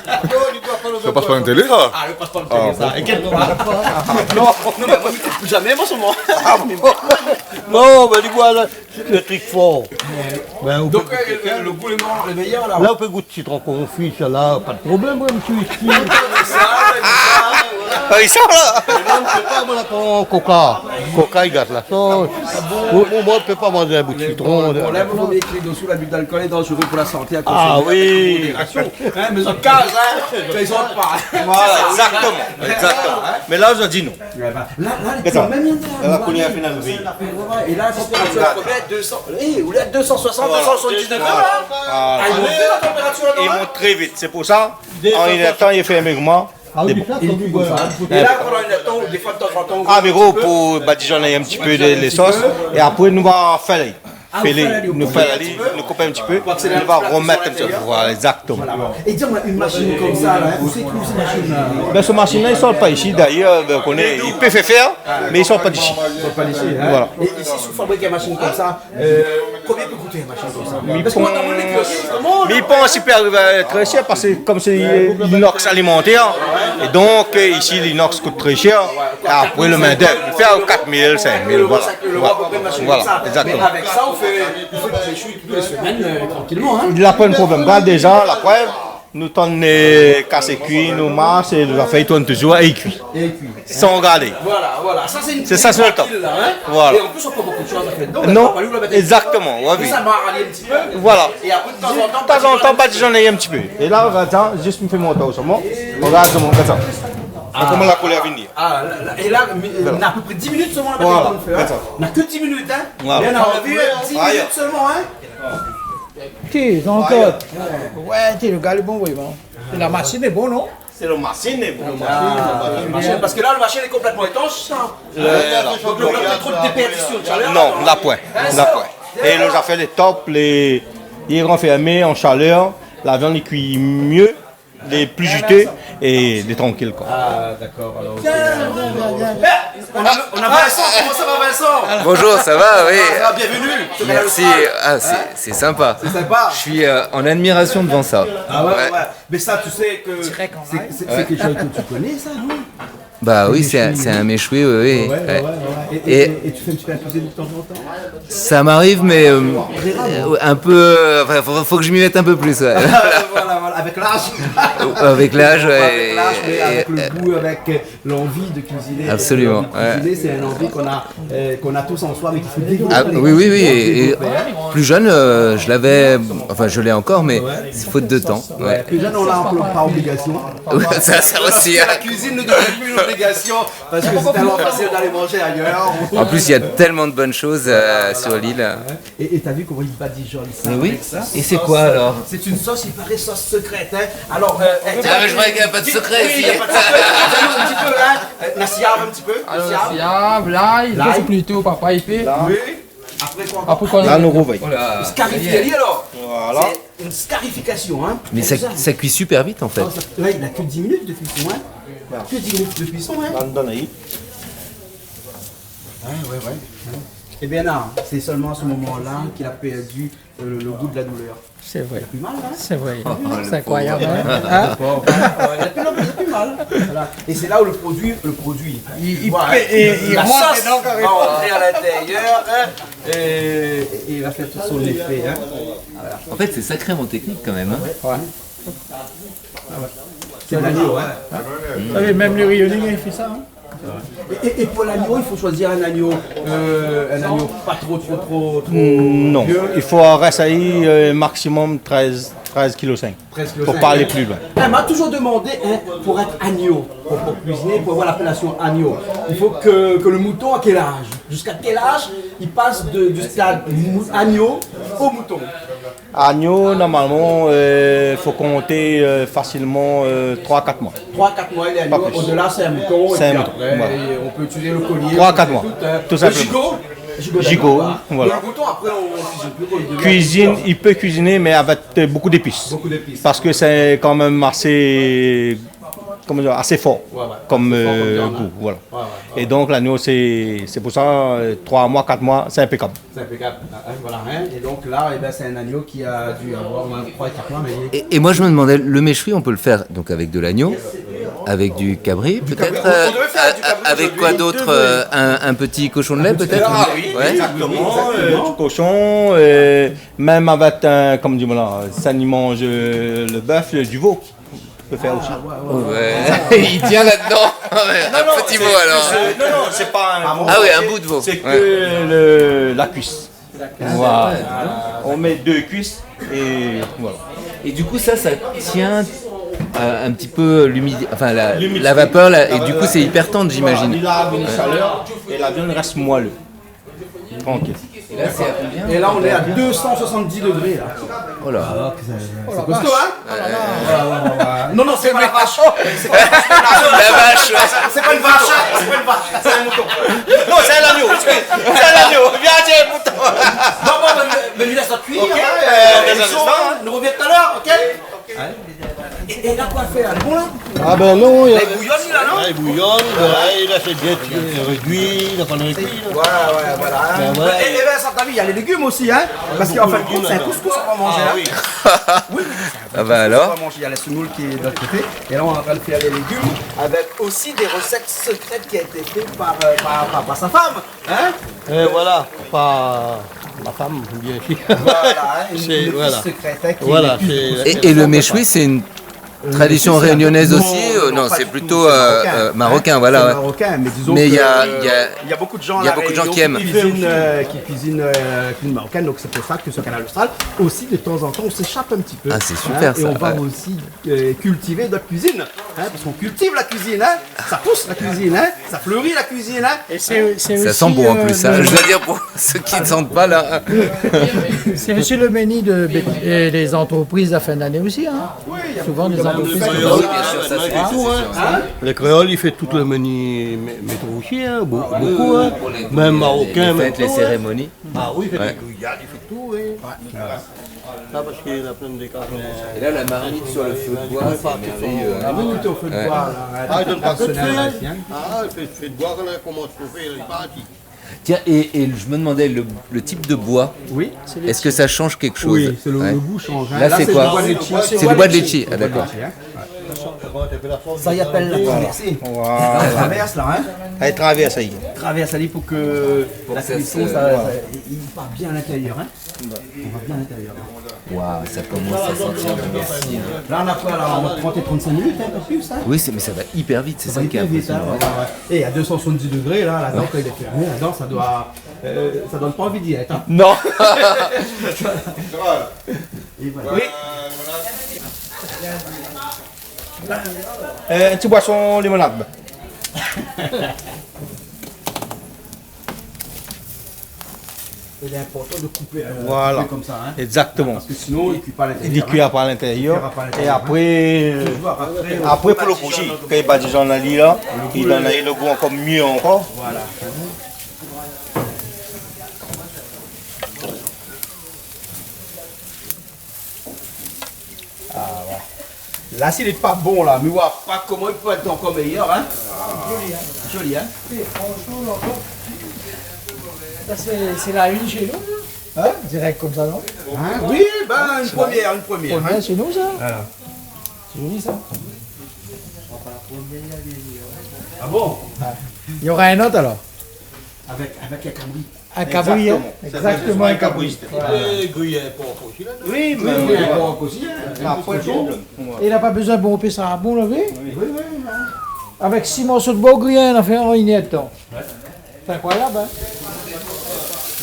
Sa i pas pa la télé, sa ? Ah, i pas pa la télé, sa. É kèl... Non, non, mé moin, mi ékout zamé, moin, solman. Ah bon ? Non, mé di amoin la, le trik for. Bin, ou pé gout, euh, le, le gou lé méyèr, la. La, ou pé gout sitron konfi, sa la, pa de problèm, moin, mi sui isi. Ah, i sort, la. Moin, mi pé pa, moin, la pran koka. Koka, i gat la sos. Moin, moin, moin, mi pé pa manz in bout sitron. Le problèm, fo pa oublié ke le dosou, l'abus d'alcool est dangereux pour la santé, à consommer avec modération. Ah oui. Hein, mé zot i kaz, hein, mé zot i sort pa. Voilà, exactement, exactement. Mé la, mi di non. Ouais, bah, là, là, la koulèr la fine arivé. Et là, température à combien ? Deux cents. Eh, ou lé à deux cent soixante, deux cent soixante-dix degrés, là. Voilà. Ah, i mont la température, là, hein ? I mont tré vit. Sé pou sa, an inn èr d'tan, i fé in mégman. Ah oui, sa, lé bon. Et puis, comme ça. Et là, pendant une heure de temps, des fois, de temps en temps, on coupe un petit peu. Ah, mé gro, pou badijoné in ti pé de, lé sos. É apré, nou va fé lé. Ah, fé lé, nou fé lé, nou koup in ti pé. Pour accélérer un petit peu la cuisson à l'intérieur. Nou va romèt in ti pé. Voilà, exactement. Voilà. Et dis-moi, une machine comme ça, là, hein, où c'est que vous, ces machines-là ? Bin, se machine-la, i sort pa isi. D'ayèr, bin, ou koné, i pé fé fèr, mé i sort pa d'isi. Ils sortent pas d'ici, hein. Voilà. Et ici, si vous fabriquez une machine comme ça, euh, combien peut coûter une machine comme ça ? Parce que moi, dans mon école, justement, mé i pans i pé arivé tré shèr, parske kom sé l'inox alimentaire, é donk, euh, isi, l'inox i kout tré shèr, é apré, le min d'èv, i fé kat mil, sink mil, voilà. Voilà, exactement. Mais avec ça, on fait, on fait des échouilles toutes les semaines, euh, tranquillement, hein. La poin problèm. Gard déza, la prèv, nou tann, euh, kas é kui, nou marsh, é nou zafèr i tourn toujour é i kui. Et puis, hein. San gardé. Voilà, voilà. Ça, c'est une cuisine tranquille, là, hein. Sé sa, sé le top. Voilà. Et en plus, on n'a pas beaucoup de choses à faire dedans. Non, exactement, ouais, oui. On n'a pas lu la bataille. Juste à marier un petit peu. Voilà. Et après, de temps en temps, badijoné in ti pé. É la, gard, zis mi fé mont solman. Gard solman, gard sa. Ah. Koman la koulèr i vien. Ah, là, là, et là, mais, euh, on a à peu près dix minutes seulement, on a pas le temps de faire, hein. Voilà, gard sa. On a que dix minutes, hein. Voilà. Mais on a envie, euh, dix minutes seulement, hein. Ti, Jean-Claude. Ouais, ti, le gars lé bon, vréman. La machine lé bon, non ? Sé le machine lé bon. Ah, le machine, parce que là, le machine est complètement étanche, ça. Euh, donc, le, le, le trou de déperdition de chaleur, non, la poin. Hein, la poin. É nou la fé lé top, lé, lé ranfèrmé an shalèr, la viann i kui myé, lé pli jité é lé trankil, koi. Ah, d'accord, alors, ok. On a, on a Vincent, comment ça va, Vincent ? Bonjour, ça va, oui. Ah, bienvenue sur Kanal Austral. Merci. Ah, c'est, c'est sympa. C'est sympa. Je suis, euh, en admiration devant ça. Ah ouais, ouais. Mais ça, tu sais que c'est, c'est, c'est quelque chose que tu connais, ça, non ? Bah oui, c'est un, c'est un méchoui, oui, oui. Ouais, ouais, ouais. Et, et, et tu fais un petit peu la cuisine de temps en temps ? Ça m'arrive, mais, euh, euh, un peu, euh, enfin, faut, faut que je m'y mette un peu plus, ouais. Voilà, voilà, avec l'âge. Avec l'âge, ouais, avec l'âge, mais avec le goût, avec, euh, l'envie de cuisiner. Absolument, ouais. L'envie de cuisiner, c'est une envie qu'on a, euh, qu'on a tous en soi, mais qu'il faut développer. Ah, oui, oui, oui, et, et plus jeune, euh, je l'avais, enfin, je l'ai encore, mais c'est faute de temps. Ouais. Plus jeune, on l'a pas obligation. Ouais, ça, ça aussi, hein. La cuisine ne devient plus une obligation, parce que c'est tellement facile d'aller manger ailleurs. En plus, il y a tellement de bonnes choses, euh, sur l'île. Et, et t'as vu comment il badigeonne ça avec sa sauce ? Mais oui. Et c'est quoi, alors ? C'est une sauce, il paraît, sauce secrète, hein. Alors, euh, eh, ah, mais je croyais qu'il y a pas de secret ici. Oui, il y a pas de secret. Dis-nous un petit peu, hein. Euh, nassiav un petit peu. Alors, nassiav, l'ail, ça, c'est plutôt papa, il fait. L'ail. Oui. Après quoi ? Après quoi, la nou rouvèy. Voilà. Scarifier, alors. Voilà. C'est une scarification, hein. Mais ça, ça cuit super vite, en fait. Ah, ça, là, il a que dix minutes de cuisson, hein. Voilà. Que dix minutes de cuisson, hein. Donn, donn, ayi. Ouais, ouais, ouais. Eh bien, là, c'est seulement à ce moment-là qu'il a perdu, euh, le, le gout de la douleur. C'est vrai. C'est plus mal, hein ? C'est vrai. Oh, le pauvre. C'est incroyable, hein ? Hein ? Le pauvre. Il a plus, il a plus mal. Voilà. Et c'est là où le produit, le produit, il, il, la sauce va rentrer à l'intérieur, hein, et, et il va faire tout son effet, hein. Voilà. En fait, c'est sacrément technique quand même, hein. Ouais. C'est un agneau, hein. Ah oui, même les Réunionnais, ils font ça, hein. Et, et, et pour l'agneau, il faut choisir un agneau, euh, un agneau pas trop, trop, trop, trop vieux. Non, il faut rester à, euh, maximum treize, treize kilo cinq. Treize kilo cinq. Faut pas aller plus loin. Eh, on m'a toujours demandé, hein, pour être agneau, pour, pour cuisiner, pour avoir l'appellation agneau, il faut que, que le mouton a quel âge ? Jusqu'à quel âge il passe de, du stade mou-, agneau au mouton ? Agneau, normalman, euh, faut compter, euh, facilement, euh, trois, quatre mois. Trois, quatre mois, il est agneau. Pas plus. Au-delà, c'est un mouton, et puis après, on peut utiliser le collier, on peut faire tout, hein. C'est un mouton. Trois, quatre mois, tout simplement. Le gigot, gigot, voilà. Mais le mouton, après, on cuisine plus, on le devient cuisinier. Cuisine, il peut cuisiner, mais avec, euh, beaucoup d'épices. Beaucoup d'épices. Parce que c'est quand même assez koman dir, asé for, ouais, ouais, kom, asé for kom, euh, viann, gou, hein. Voilà. Ouais, ouais, ouais. É donk, lagno, sé, sé pou sa, euh, troi moi, kat moi, sé inpékab. C'est impeccable. Ah, hein, voilà, hein. Et donc là, eh ben, c'est un agneau qui a dû avoir, ouais, trois, quatre mois, mais il est... Et, et moi, je me demandais, le méchoui, on peut le faire donc avec de l'agneau, avec du cabri, peut-être, euh, avec quoi d'autre, euh, un, un petit cochon de lait, peut-être ? Ah oui, exactement, euh, du cochon, euh, même avec un, comme dit, voilà, ça, il mange, euh, le bœuf, euh, du veau. Tu peux faire aussi. Ah, ouais, ouais, ouais. Ouais. Il tient là-dedans. Un petit veau, alors. Non, non, c'est pas un veau. Ah ouais, un bout de veau. C'est que le, la cuisse. Voilà. On met deux cuisses et voilà. Et du coup, ça, ça tient, euh, un petit peu l'humidité, enfin, la, la vapeur, là, et du coup, c'est hyper tendre, j'imagine. Voilà, il a une chaleur et la viande reste moelleux. Tranquille. Et là, c'est à combien ? Et là, on est à deux cent soixante-dix degrés, là. Oh là. Alors que c'est, c'est costaud, hein ? Ouais, ouais, ouais, ouais. Non, non, c'est pas la vache. C'est pas une vache. La vache, ouais. C'est pas une vache. C'est pas une vache. C'est un mouton. Non, c'est un agneau. C'est un agneau. Viens, tiens, mouton. Non, bon, mais, mais lui, laisse-le cuire, hein. Ok. Euh, on est dans le sang, hein. Nous revient tout à l'heure, ok ? Hein ? Et, et la, koi fé la ? Lé bon la ? Ah ben non, il a... Lé bouyon la, non ? Ah, il bouillonne, ben, il a fait bien cuire, réduit, il a pas le réduit, là. Voilà, ouais, voilà, hein. Ben ouais. Et, et ben, ça, t'as vu, il y a les légumes aussi, hein. Parce qu'en fin de compte, c'est un couscous qu'on va manger, hein. Ah oui. Oui, oui, c'est un couscous qu'on va manger. Ah ben alors ? Il y a la semoule qui est de l'autre côté. Et là, on est en train de faire les légumes avec aussi des recettes secrètes qui a été fait par, euh, par, par, par sa femme. Hein ? Euh, voilà, par ma femme, bien sûr. Voilà, hein, une, une épice secrète, hein, qui est une épice de... Et, et le méchoui, c'est une tradition réunionnaise aussi, euh, non, c'est plutôt, euh, marocain, voilà, ouais. C'est marocain, mais disons que, euh, il y a, il y a beaucoup de gens à La Réunion qui cuisinent, euh, qui cuisinent, euh, cuisine marocaine, donc c'est pour ça que sur Kanal Austral aussi, de temps en temps, on s'échappe un petit peu, hein, et on va aussi, euh, cultiver d'autres cuisines, hein, parce qu'on cultive la cuisine, hein. Ça pousse la cuisine, hein. Ça fleurit la cuisine, hein. Et c'est, c'est aussi, euh, le... Ça sent bon en plus, hein. Je dois dire, pour ceux qui ne sentent pas, là. C'est aussi le menu de, euh, des entreprises à fin d'année aussi, hein. Oui, il y a beaucoup de... Souvent, les entreprises comme ça. Oui, bien sûr, ça, c'est sûr, hein. Les créoles, ils font tout le menu mé-, métro aussi, hein, beau-, beaucoup, hein. Même marocain, même tout, hein. Les fêtes, les cérémonies. Ah oui, il fait des grillades, il fait tout, oui. Ouais. Ah, parce qu'il y a plein de décors. Et là, la marmite sur le feu de bois, c'est merveilleux, hein. Ah oui, tout au feu de bois, là, hein. Ah, il donne pas que de feu, hein. Ah, le feu, feu de bois, quand on commence à chauffer, il est parti. Tiens, et, et je me demandais, le, le type de bois, est-ce que ça change quelque chose ? Oui, c'est le, le goût change, hein. Là, c'est quoi ? C'est le bois de litchi. C'est le bois de litchi, ah, d'accord. Ça, il appelle la traversée. Waouh. La traverse, là, hein. Allez, traverse, ça y est. Traverse, allez, pour que la cuisson, ça, ça, il part bien à l'intérieur, hein. On va bien à l'intérieur. Waouh, ça commence à sentir bon aussi, hein. Là, on a quoi, là ? On a trente et trente-cinq minutes, hein, pas plus, hein. Oui, c'est, mais ça va hyper vite, c'est ça qui est impressionnant, hein. Ça va hyper vite, hein, ouais, ouais. Et à deux cent soixante-dix degrés, là, là-dedans, quand il est fermé, là-dedans, ça doit, euh, ça donne pas envie d'y être, hein. Non. Et voilà. Oui. Euh, un petit boisson limonade. Il est important de couper, euh, couper comme ça, hein. Voilà. Exactement. Parce que sinon, il cuit pas à l'intérieur, hein. Il cuit pas à l'intérieur. Il cuira pas à l'intérieur, hein. Et après, euh, toujours après, après, pour le bouji, quand il badijonn ali, là, il donne le goût encore mieux encore. Voilà. Ah, ouais. Là, s'il est pas bon, là, mais ouais, pas comment il peut être encore meilleur, hein. Joli, hein. Joli, hein. Eh, franchement, là, ça, c'est, c'est la une chez nous, là. Hein ? Direct comme ça, non ? Hein ? Oui, ben, une première, une première, hein. Première chez nous, ça. Voilà. C'est joli, ça. Ah bon ? Ah. Il y aura un autre, alors ? Avec, avec un cabri. Un cabri, hein ? Exactement. Exactement, un cabri. Voilà. Et gruyère, porc aussi, là, non ? Oui, mais gruyère, porc aussi, hein. Après, bon. Et il a pas besoin de pomper ça, bon, là, oui ? Oui, oui, oui. Avec six morceaux de bois, gruyère, on a fait en une heure de temps. Ouais. C'est incroyable, hein ?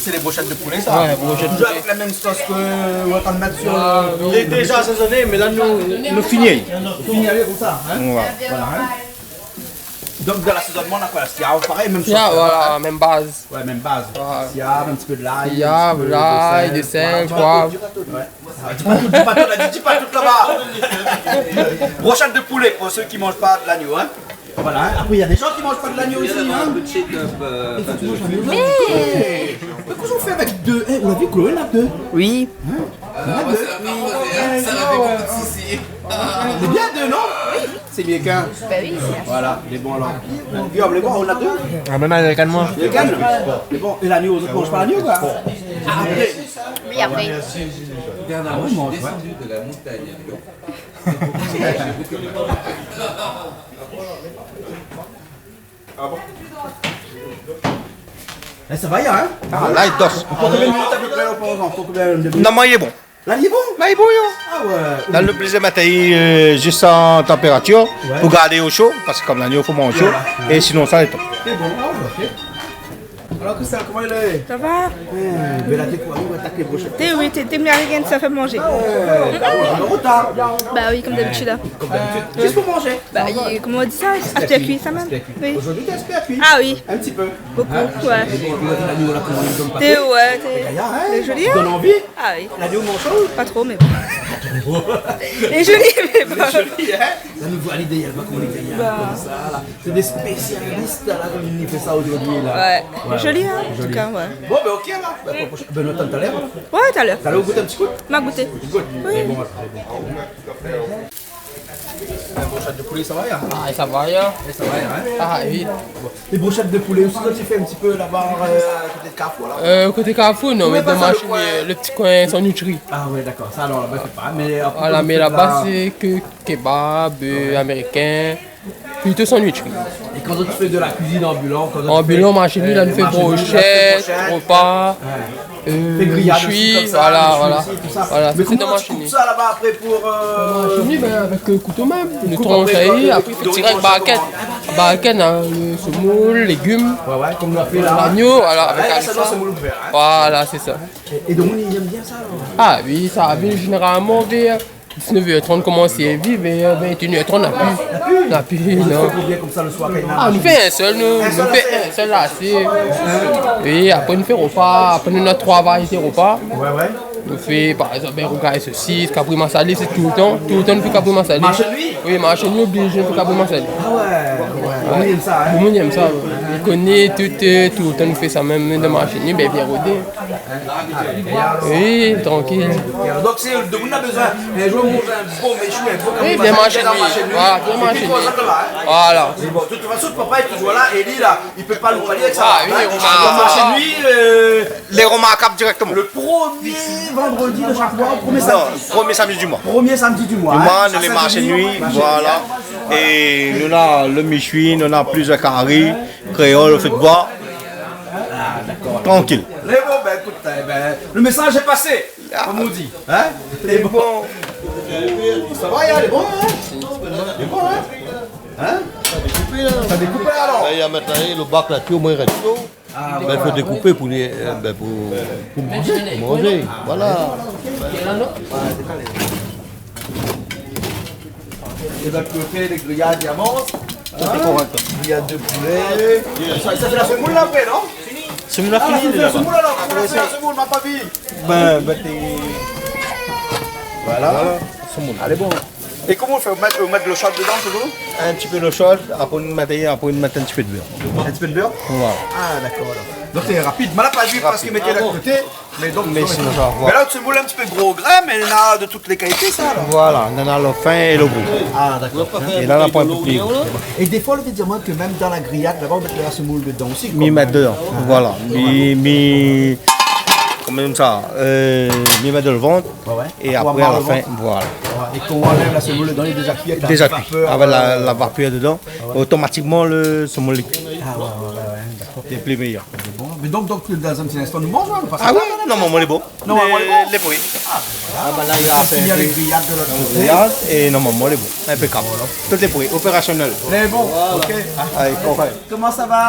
C'est les brochettes de poulet, ça. Ouais, brochettes de poulet. Toujours avec la même sauce que on va mettre sur le... Il est déjà assaisonné, mais là, nous, nous finissons. Fini avec ça, hein ? Voilà. Voilà, hein ? Donc, dans l'assaisonnement, on a quoi ? Siav, pareil, même chose. Siav, voilà, hein ? Même base. Ouais, même base. Ouais. Siav, un petit peu de l'ail, un petit peu de sel, voilà. Siav, l'ail, du sel, poivre. Ouais. Ah, dis pas tout, dis pas tout, là, dis, dis pas tout là-bas. Brochette de poulet pour ceux qui mangent pas de l'agneau, hein. Voilà, hein. Après, il y a des gens qui mangent pas de l'agneau ici, hein. Il faut que tu manges un peu. Mais qu'est-ce qu'on fait avec deux ? Eh, on a vu Chloé, là, deux. Oui. Hein ? On a deux. Oui. Ça va faire beaucoup de soucis. C'est bien deux, non ? Sé bien k'in. Bin oui, sé bien. Voilà, lé bon alor. Guillaume, lé bon, ou na dé. Ah, mé non, néna k'in moin. Néna k'in. Lé bon, é lagno, zot i manz pa lagno, koi. Apré. Oui, apré. Ah oui, manz, ouais. É sa va, in ? Ah, la, i dos. Pou konbien minit apepré, ou pans, pou konbien de minit ? Non, mé lé bon. La, lé bon ? La, lé bon, yo. Ah ouais. La, lo pli lé mèt ali, euh, zis an tanpératir, ouais, pou gard o sho, parske konm lagno, fo manz sho. Voilà. É sinon, sa lé top. Lé bon, ah, ok. Alor, Christelle, koman i lé ? Sa va ? Eh, bèl atik, ou atak lé broshèt. Té, oui, té, té, mi arienn sa fé manzé. Ah ouais, an rotar. Ba oui, konm dabitid, la. Konm dabitid. Zis pou manzé. Ba, i, koman i di sa ? Aspèr kui, sa mèm. Aspèr kui. Oui. Zordi, té aspèr kui. Ah oui. In ti pé. Bokou, ouais. Hein ? É pi, ou la vi lagno la, koman i done pa fé. Té, ouais, té. Gayar, in ? Lé zoli, in ? I done anvi. Ah oui. Lagno, manz sho ? Pa tro, mé bon. Lé zoli, mé bon. Lé zoli, in ? La, nou voi alé dèrièr, koman lé gayar, konmsa, la. Sé dé spésialis, la, koman i fé sa zordi, la. Ouais. Ouais, zoli, ouais, in, an tou ka, ouais. Bon, bin, ok, la. Bin, prosh-, bin, nou atann talèr, alor. Ouais, talèr. Talèr, ou gout in ti kou ? Ma gouté. Ou gout ? Oui. Lé bon, lé bon. La broshèt de poulé, sa va, ya ? Ah, sa va, ya. É sa va, ya, in ? Ah, oui. Bon. Lé broshèt de poulé osi, zot i fé in ti pé laba, euh, koté Carrefour, la ? Euh, koté Carrefour, non, mé dan Marsheny, lo koin, euh, lo ti koin Sandwicherie. Ah ouais, dakor. Sa, alor, laba, sé pa, mé apré, voilà, mé laba, sé ke kebab, euh, ouais, amérikin, plito sandwicherie. É kan zot i fé de la kuizine anbilan, kan zot i fé, euh, Marsheny, la, nou fé broshèt, ropa. Ouais. Fé griyad osi, méchoui, konmsa, voilà, méchoui voilà. Osi, tousa. Voilà, mé koman zot i koup sa laba apré pou, euh, Marsheny, bin, avèk, euh, kouto mèm. Nou transh ali, apré, fé dirèk barkèt. Barkèt, in, le semoul, légim. Ouais, ouais, konm nou la fé la. Lagno, voilà, avèk sa, sa, sa, semoul ouvèr, in. Voilà, sé sa. É, é donk, i yèm bien sa, alor ? Ah oui, sa, bin, zénéralman, vèr dix-neuf heures trente, komansé, vèr vingt et une heures trente, na pi. Na pi. Na pi, non. Zot i fé konbien konmsa lo soir, kan i na... Ah, nou fé in sèl, nou. In sèl, nou fé in sèl asé. Oui, apré nou fé ropa, apré nou na troi variété ropa. Ouais, ouais. Nou fé, par égzanp, bin, rougay sosis, kabri masalé, sé toultan. Toultan nou fé kabri masalé. Marsheny ? Oui, Marsheny, oblizé nou fé kabri masalé. Ah ouais, ouais. Tout demoun i yèm sa, in. Tout demoun i yèm sa, ouais. I koné tout, euh, toultan nou fé sa mèm, mèm dan Marsheny, bin, bien rodé. Oui, trankil. Donk, si demoun na bezoin in zour manzé in bon méchoui, in bon kabri masalé, vien Marsheny. Voilà, vien Marsheny. Voilà. Mé bon, de tout fason, papa lé touzour la, é li, la, i pé pa loup ali avèk sa. Ah oui, in. Romarkab. Marsheny, euh, lé Romarkab dirèkteman. Le promié vandredi de shak moi, promié samdi. Non, promié samdi di moi. Promié samdi di moi, in. Di moi, nou lé Marsheny, voilà. É nou na lo méchoui, nou na plizièr kari, kréol, fé d'boi. Ah, dakor. Trankil. Mé bon, bin, ékout, é bin, lo mésaz lé pasé, konm i di, in ? Lé bon. Sa va, lé bon, in ? Lé bon, in ? In ? Sa dékoup la. Sa dékoup la, alor. La, i sa mèt la, lo bak la, pi omoin i rès sho. Ah, bin, fo dékoupé pou lé, euh, bin, pou, pou manzé, pou manzé. Voilà. É lot koté, lé griyad i avans. Sa, sé korèk. Griyad de poulé. Sa, sa, sé la semoul, la, apré, non ? Semoul la fini, la. Ah, la semoul, alor. Koman i fé la semoul, ma pa vi ? Bin, bin, té... Voilà. Voilà, semoul. Alé, bon. É koman i fé ? Ou mèt, ou mèt dolo sho dedan, sé tou ? In ti pé dolo sho, apré nou mèt, apré nou mèt in ti pé d'bèr. In ti pé d'bèr ? Voilà. Ah, dakor, alor. Donk, sé rapid. Mé la pa vi parske mèt la koté. Mé donk, mé sinon, sa va. Mé la, ou té moul in ti pé gro grin, mé néna de tout lé kalité, sa, alor. Voilà, néna lo fin é lo gro. Ah, dakor. É la, la poin pli gro. É défoi, ou té di amoin ke mèm dan la griyad, laba, ou mèt la semoul dedan osi, koi. Mi mèt dedan, voilà. Mi, mi, koman sa, euh, mi mèt dan lo vant. Ouais, ouais. É apré, a la fin, voilà. Ouais, é kan ou anlèv la semoul dedan, li lé déza kui avèk la vapèr, déza kui, avèk la, euh, la vapèr dedan, ouais, otomatikman, lo semoul lé kui. Ah ouais, ouais, ouais, ouais, dakor. Lé pli méyèr. Lé bon. Mé donk, donk, dan in ti linstan, nou manz, in, nou pas... Ah oui, normalman lé bon. Normalman lé bon. Lé, lé pré. Ah, bin voilà. Ah, bin la, li la fini avèk griyad de lot koté. Griyad, é normalman lé bon. Inpékab. Voilà. Tout lé pré, opérationnel. Lé bon, ok. Alé, parfé. Koman sa va ?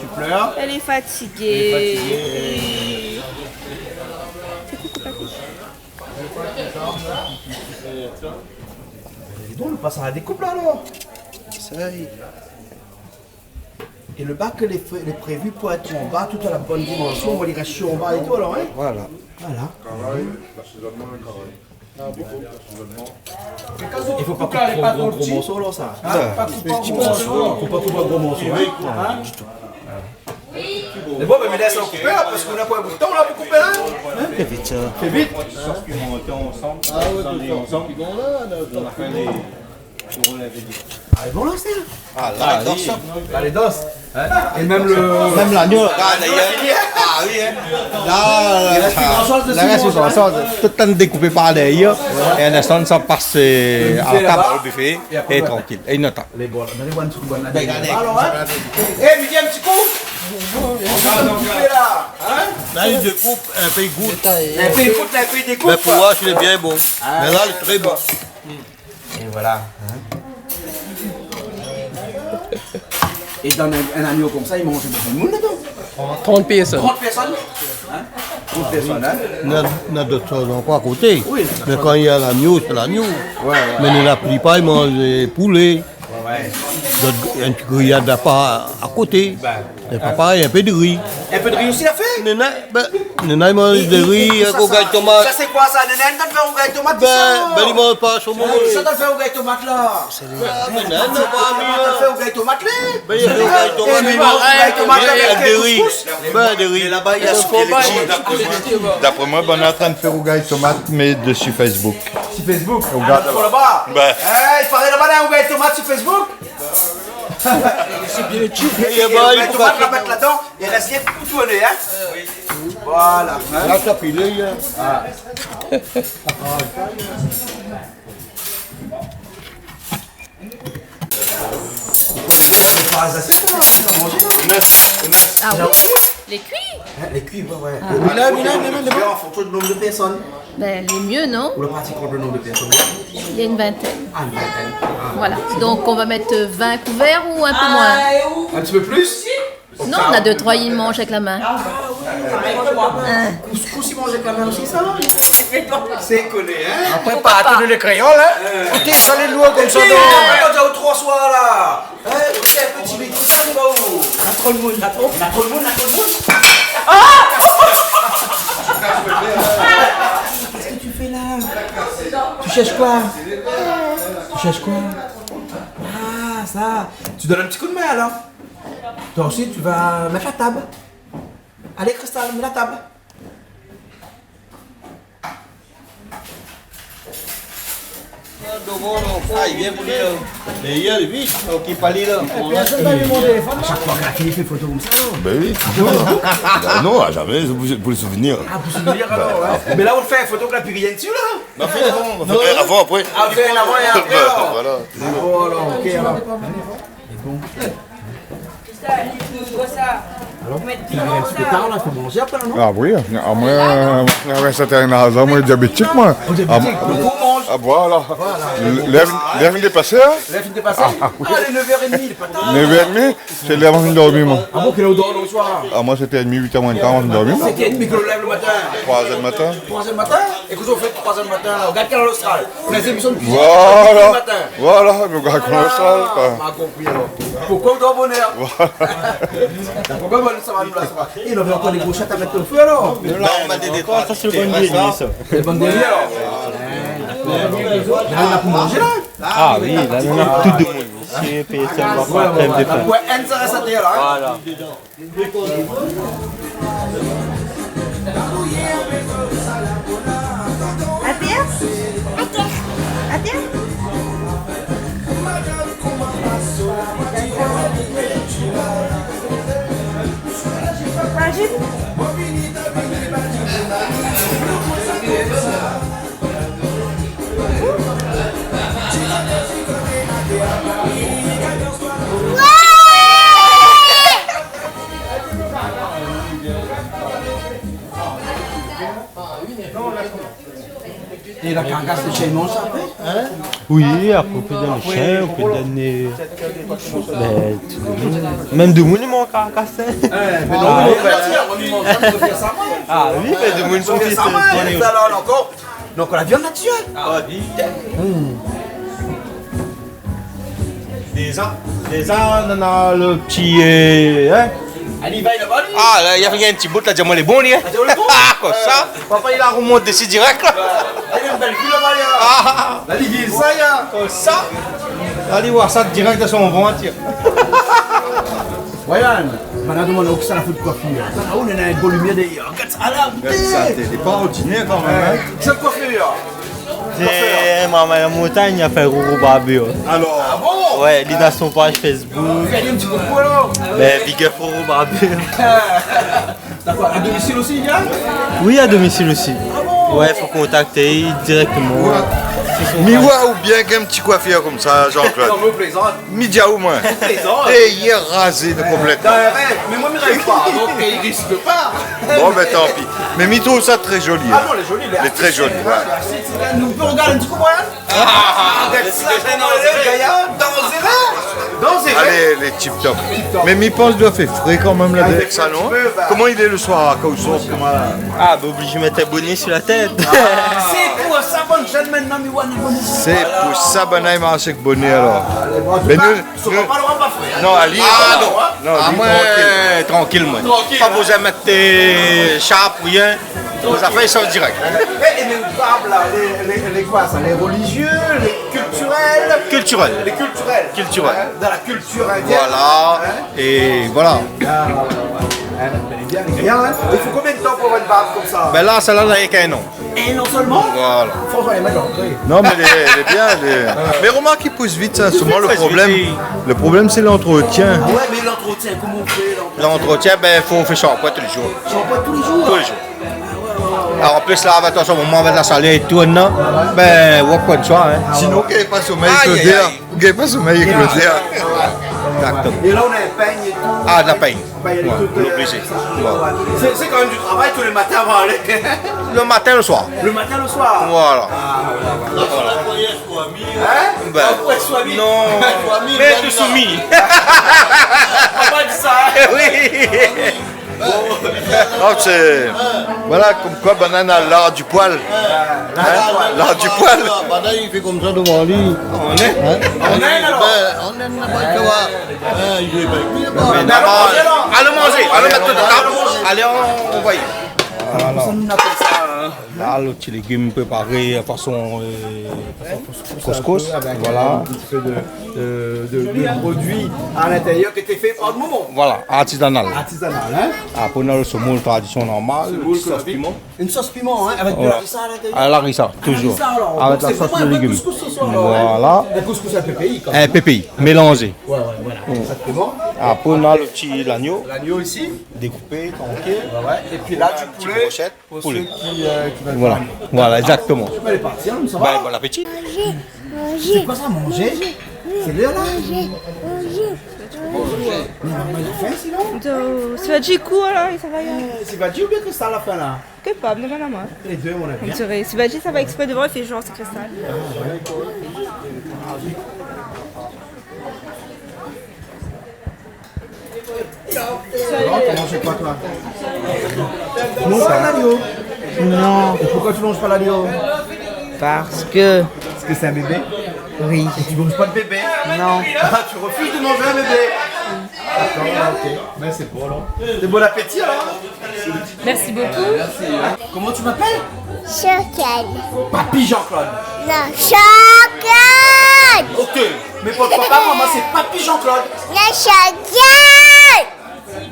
Tu pleures ? Elle est fatiguée. Elle est fatiguée. Oui. Fais coucou, papy. Dis donc, nou pas a la dékoup la, alor. Sa i... É lo bak lé fé-, lé prévi pou èt anba, tout a la bone dimansion, ou va alé rès anba é tou, alor, in ? Voilà. Voilà. Karay, lasézonman karay. I fo pa koup tro gro, gro morso, la, sa. In ? Pa koup an gro morso. Fo pa koup an gro morso, in ? Di tou. Mé bon, mé, mé lès anou koupé, la, parske nou na pa bokou d'tan, la, pou koupé, la. In ? Fé vit, sa. Fé vit. Sos piman ansanm, sa lé ansanm. Nou la fé dé... Ah, lé bon, la, sé... Ah, la, oui. Alé, dans. Hein ? É mèm le... Mèm lagno, regard, la, i rès pi gran shoz desi, la, i rès pi gran shoz. Tout lé dékoupé par dèryèr. É in instan, sa i pas, euh, an tab, o bifé, é trankil. É i atann. Lé bon, mé lé bon, in ti kou bon, la. Bin, regardé. Alor, hein ? Eh, Midi, in ti kou. Kosa ou fé la, hein ? La, i dékoup, in pé i gout. In pé i gout, in pé i dékoup. Mé pou moin, lé bien bon. Ah, mé la, lé tré bon. Dakor. É voilà, hein. É dan in, in agno konmsa, i manz bonpé d'moun ladan. Trant pèrsone. Trant pèrsone ? Hein ? Trant pèrsone, hein ? Na, na dot shoz ankor a koté. Oui, na dot shoz. Mé kan néna lagno, sé lagno. Ouais, ouais. Mé la plipar i manz, euh, poulé. Ouais, ouais. Dot, in ti griyad apar a koté. Bin. Mé pa parèy, in pé d'ri. In pé d'ri osi, la fé ? Néna, bin, néna i manz d'ri, é, é, é sa, rougay tomat. Sa, sé koi sa ? Néna, néna i fé rougay tomat, bin, sa. Bin, li manz pa somon. Ah, sa, néna i fé rougay tomat, la. Ah, bin, néna, néna i fé rougay tomat, la. Bin, i fé rougay tomat, é, é, é, avèk d'ri. Kouskous. Bin, d'ri. É laba, néna... Dapré moin, banna lé antrinn fé rougay tomat, mé dsi Facebook. Si Facebook ? Regard laba. Bin. Eh, i paré laba, néna rougay tomat si Facebook. Sé bien. É rougay tomat, la mèt ladan, i rès rienk pou tourné, hein. Voilà, hein. La, sa pilé, hein. Ah. Ou pé fé pa zafèr, sa, ou pé manzé, la. Ah oui, lé kui. Hein, lé kui, ouais, ouais. Ah. Mé la, mé la, mé la, mé la. An fonksyon di nonb de pèrsone. Bin, lé myé, non ? Ou la parti kont le nonb de pèrsone ? Il y a une vingtaine. Ah, une vingtaine. Ah. Voilà. Donc, on va mettre vingt couverts ou un peu moins ? Un petit peu plus ? Non, néna dé, troi i manz avèk la min. Ah, oui. Hein. Kouskous i manz avèk la min osi, sa ? Sé koné, hein ? Apré, pa tout lé kréol, hein ? Euh. Ékout, sa lé lour konmsa, non ? Atann, néna troi soi, la. Hein, ou lé in pé timid konmsa, mon gars, ou ? Na tro d'moun, na tro. Na tro d'moun, na tro d'moun. Ah ! Qu'est-ce que tu fais là ? Tu cherches quoi ? Tu cherches quoi ? Ah, ça. Tu donnes un petit coup de main, alors ? Toi aussi, tu vas mettre la table. Allez, Cristal, mets la table. Ah, i vien pou li, la. Mé i vien vit, okip pa li, la. Pèrsone la vi mon téléfone, la. A shak foi ke la fini, i fé foto konmsa, non ? Bin oui, toultan. Bin non, a zamé, sé pou, pou lé souvenir. Ah, pou souvenir, alor, ouais. Mé la, ou fé in foto ke la pi rien dsi, la. Bin, fé avan, avan, apré. Ah, fé avan é apré, alor. Voilà. Ah, bon, alor, ok, alor. Lé bon. Alor, ou ariv in ti pé tar, la, fo manzé apré, non ? Ah oui, amoin, euh, amoin, sa té in azan, moin, diabétik, moin. Oh, diabétik, ah, donk ou manz. Ah, voilà. Voilà. Lèr, lèr fine dépasé, hein ? Lèr fine dépasé ? Ah, oui. Ah, lé nèv èr édmi, lé pa tar. Nèv èr édmi, sé lèr moin fine dormi, moin. Ah bon, kèl èr ou dor le soir ? Ah, moin, sèt èr édmi, uit èr moin d'kar, moin fine dormi, moin. Sèt èr édmi, kèl èr ou lèv le matin ? Troi zèr d'matin. Troi zèr d'matin ? É kosa ou fé troi zèr d'matin, la ? Ou gard Kanal Austral. Lé zémisyon de kuizine, voilà, le matin. Voilà, nou gard Kanal Austral, koi. Ah, ma konpri, alor. Poukosa ou dor bonèr ? Voilà. Poukosa ou dor bonèr, sa va, nou, la, sa va. É, nou navé ankor dé gro shat a mèt o fé, alor. Non, non, mé ankor, sa, sé le bann dèryèr, sa. Sé le bann dèryèr, alor. Dakor. La, nou na pou manzé, la. Ah oui, la, nou na pou tout demoun. Isi, pèrsone va pa fé de fèt. Ouais, in, sa rès atèr, la, hein. Voilà. Atèr ? Atèr. Atèr ? Imazine. É la karkas, lé shien i manz sa apré ? Oui, apré, ou pé donn shien, ou pé donn, euh, bin, tout le moun. Mèm demoun i manz karkas, hein. Ah oui, mé demoun i fé sa, hein. Donk, la viann la dsi, hein ? Ah oui. Hmm. Déza, déza, nou na le ti, euh, hein ? Ali, va laba, li. Ah, la, li la fé in ti bout, la, di amoin lé bon, li, hein ? Ah, di amoin lé bon ? Ah, konmsa. Euh, papa, li la remont dési dirèk, la. Bah, li la in bèl kui laba, li, hein. Ah. La, li vin sa, li, hein. Konmsa. La, li voi sa dirèk dan son vant, li. Ryan, banna la domann aou kisa la fout koifir. Ah, ou néna in gro limièr dèryèr. Gard sa la, gard sa, té, té pa ordinèr kanmèm, hein. Kisa la koifir ? É, Marmay la Montagn, li la fé Roro Barbu. Alor ? Ah bon ? Ouais, li na son page Facebook. Fé ali in ti koukou alor. Mé big up Roro Barbu. Dakor, a domisil osi li vien ? Oui, a domisil osi. Ah bon ? Ouais, fo kontakté dirèkteman. Ouais. Mi oi aou bien èk in ti koifir konmsa, Jean-Claude. Non, mé ou plézant. Mi di aou, moin. Ou plézant. É, li lé razé de konplètman. Dan in rèv, mé moin mi rèv pa, donk, euh, li risk pa. Bon, bin, tanpi. Mé mi trouv sa tré zoli, hein. Ah non, lé zoli, lé artistik. Lé tré zoli, ouais. Lé artistik, hein. Nou pé rogard in ti kou, moin, hein. Ah, rogard sa, koman lé, gayar, danzéré. Danzéré. Alé, lé tip top. Tip top. Mé mi pans i doi fé fré kan mèm la, avèk sa, non ? Avèk in ti pé, bah. Koman i lé le soir, kan ou sort, koman la ? Ah, bin, oblizé mèt in boné su la tèt. Ah. Sé pou sa, bann jenn mintnan, mi oi, na boné. Voilà. Sé pou sa, banna i marsh èk boné, alor. Ah, alé, bon, an tou ka, nou, nou, pa, pa, pa fré, hein. Non, ali, ah, non. Non, ah, li, moin, trankil. Trankil, moin. Trankil, hein. Pa bezoin mèt, euh, sharp, rien. Lé zafèr i sort dirèk. É, é, mé barb la, lé, lé, lé koi sa ? Lé relizié, lé kiltirèl ? Kiltirèl. Lé kiltirèl. Kiltirèl. Hein, dan la kiltir indièn. Voilà. Hein ? É voilà. Ah, ouais, ouais, ouais. Hein, lé bien, lé bien, hein. I fo konbien de tan pou avoir in barb konmsa ? Bin la, sèt-la, na rienk in an. In an sèlman ? Voilà. Franchman, lé mal antré. Non, mé lé, lé bien, lé, mé romark, i pous vit, sa. Li pous vit, sa, solman le problèm, le problèm, sé lantretien. Ah ouais, mé lantretien, koman ou fé, lantretien ? Lantretien, bin, fo fé shanpoin tou lé zour. Shanpoin tou lé zour ? Tou lé zour. Ah ouais, ouais, ouais, ouais. Alor, an plis, la, avèk, atansion, moman, avèk la shalèr é tout, non ? Bin, ou pran soin, hein. Ah ouais. Sinon, ou gingn pa somèy, aïe, aïe, aïe. Ou gingn pa somèy, Claudia. Exactement. É la, ou na in pègn é tout. Ah, na pègn. Pègn é tout, euh, oblizé. Ouais. Sé, sé kan mèm du travay tou lé matin avan alé. Le matin, le soir. Le matin, le soir. Voilà. Ah, ouais, ouais. Voilà. Hein ? Ben, non. Mé tu soumis. Papa di sa. Oui. Non, sé, voilà, konm koi, banna na lar du poil. Hein ? Lar du poil. Banna i fé konmsa dovan li. An Inn ? Hein ? An Inn, alor. Ben, an Inn, laba, tu vois. Hein, i fé pa. Mé non, alon manzé, alon manzé, alon mèt tout a tab. Alé, on, on va y. Voilà. Koman nou apèl sa, hein ? La, le ti légim préparé fason, euh, couscous, voilà. Avèk in ti pé de, de, de, de produi a l'intérieur ki lété fé par momon. Voilà, artizanal. Artizanal, hein ? Apré, nou na le semoul tradision normal, sos piman. Semoul ke la vi. In sos piman, hein, avèk de larisa a l'intérieur. Voilà. A larisa, toujours. A larisa, alor. Avèk la sos de légim. Donk sé vréman in bout couscous se soir, hein ? Voilà. In couscous in pé péi, kan mèm, hein ? In pé péi, mélanzé. Ouais, ouais, voilà, exactement. Apré, nou na le ti lagno. Lagno isi. Dékoupé, trankil. Ouais, ouais. Épi la, du poulé. Ti broshèt. Pou sak i, euh, i vé fé. Voilà, voilà, exactement. Alé, lé parti, alon, sa va ? Ben, bon appétit. Manzé, manzé. Sé koi sa, manzé ? Manzé, sé lèr la ? Manzé, manzé, manzé. Mé maman la fin, sinon ? Donk, Sivadji i kour, la, é sa va, euh. Eh, Sivadji oubien Cristal la fin, la ? Ke pa, demann amoin. Lé dé, mon avi, hein. On dirait Sivadji, sa va exprès devan, i fé genre sé Cristal. Ah, ouais. Alor, ou manz koi, toi ? Tu manges pas l'agneau ? Non. Et pourquoi tu manges pas l'agneau ? Parce que... Parce que c'est un bébé ? Oui. Et tu manges pas de bébé ? Non. Ah, tu refuses de manger un bébé ? D'accord, ok. Ben, c'est bon, alors. Et bon appétit, alors. Merci beaucoup. Merci, hein. Comment tu m'appelles ? Jean-Claude. Papy Jean-Claude. Non, Jean-Claude. Ok. Mais pour papa, maman, c'est Papy Jean-Claude. Non, Jean-Claude.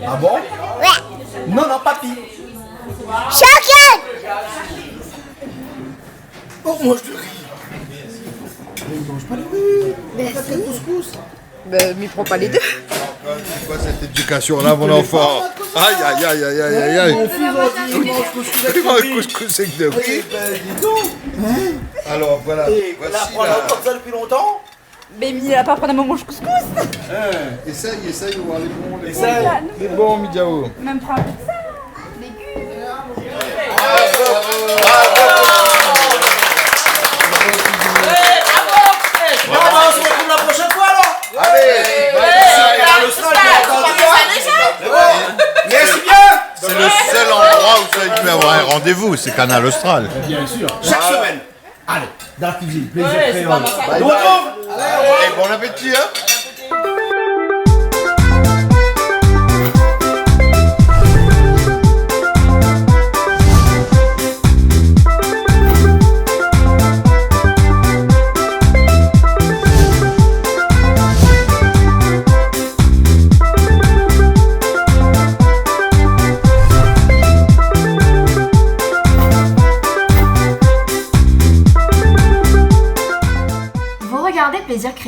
Ah bon ? Ouais. Non, non, Papy. Jean-Claude. Oh, mange du riz. Mais mange pas le riz. Merci. Fais le couscous. Ben, mi pran pa lé dé. Sé koi sèt édikasion-la, mon anfan ? Aïe, aïe, aïe. Mon fils, on dit, il mange couscous avec riz. Il mange couscous avec de riz. Eh ben, dis donc. Hein ? Alors, voilà. Et voici la, la, la, comme ça depuis longtemps ? Mé mi la pa pran mon couscous. Hein, éséy, éséy, ou alé bon, lé bon. Éséy. Lé bon, mi di aou. Mèm pran in pé de sa. Légim. Bravo. Bravo. Bon, ben, on se retrouve la prochaine fois, alors. Allez. Sur Kanal Austral, bien entendu, hein. C'est bon. Merci bien. C'est le seul endroit où tu peux avoir un rendez-vous, c'est Kanal Austral. Bien sûr. Chaque semaine. Allez, dans la cuisine, plaisir créole. Ouais, c'est pas mal, ça. Bye bye. Et bon appétit, hein.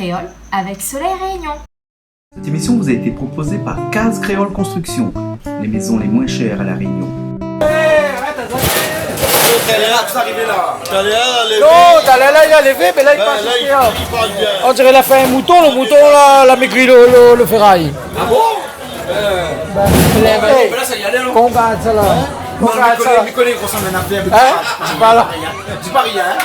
Créole avec Soleil Réunion. Cette émission vous a été proposée par Case Créole Construction, les maisons les moins chères à La Réunion. Talèr la, tout arivé la. Talèr la, lévé. Non, talèr la, li la lévé, mé la, li pass la, isi, li, in. Li parl bien. On diré li la fé in mouton, lo mouton la, la mégri lo, lo, lo féray. Ah bon ? Bin, lèv. Hey, mé la, sa i alé, alor. Konbien sa la ? Hein ? Konbien sa la ? Mé koné, mé koné, i rosanm in afèr, mé... Hein ? Di pa rien. Di pa rien, hein ?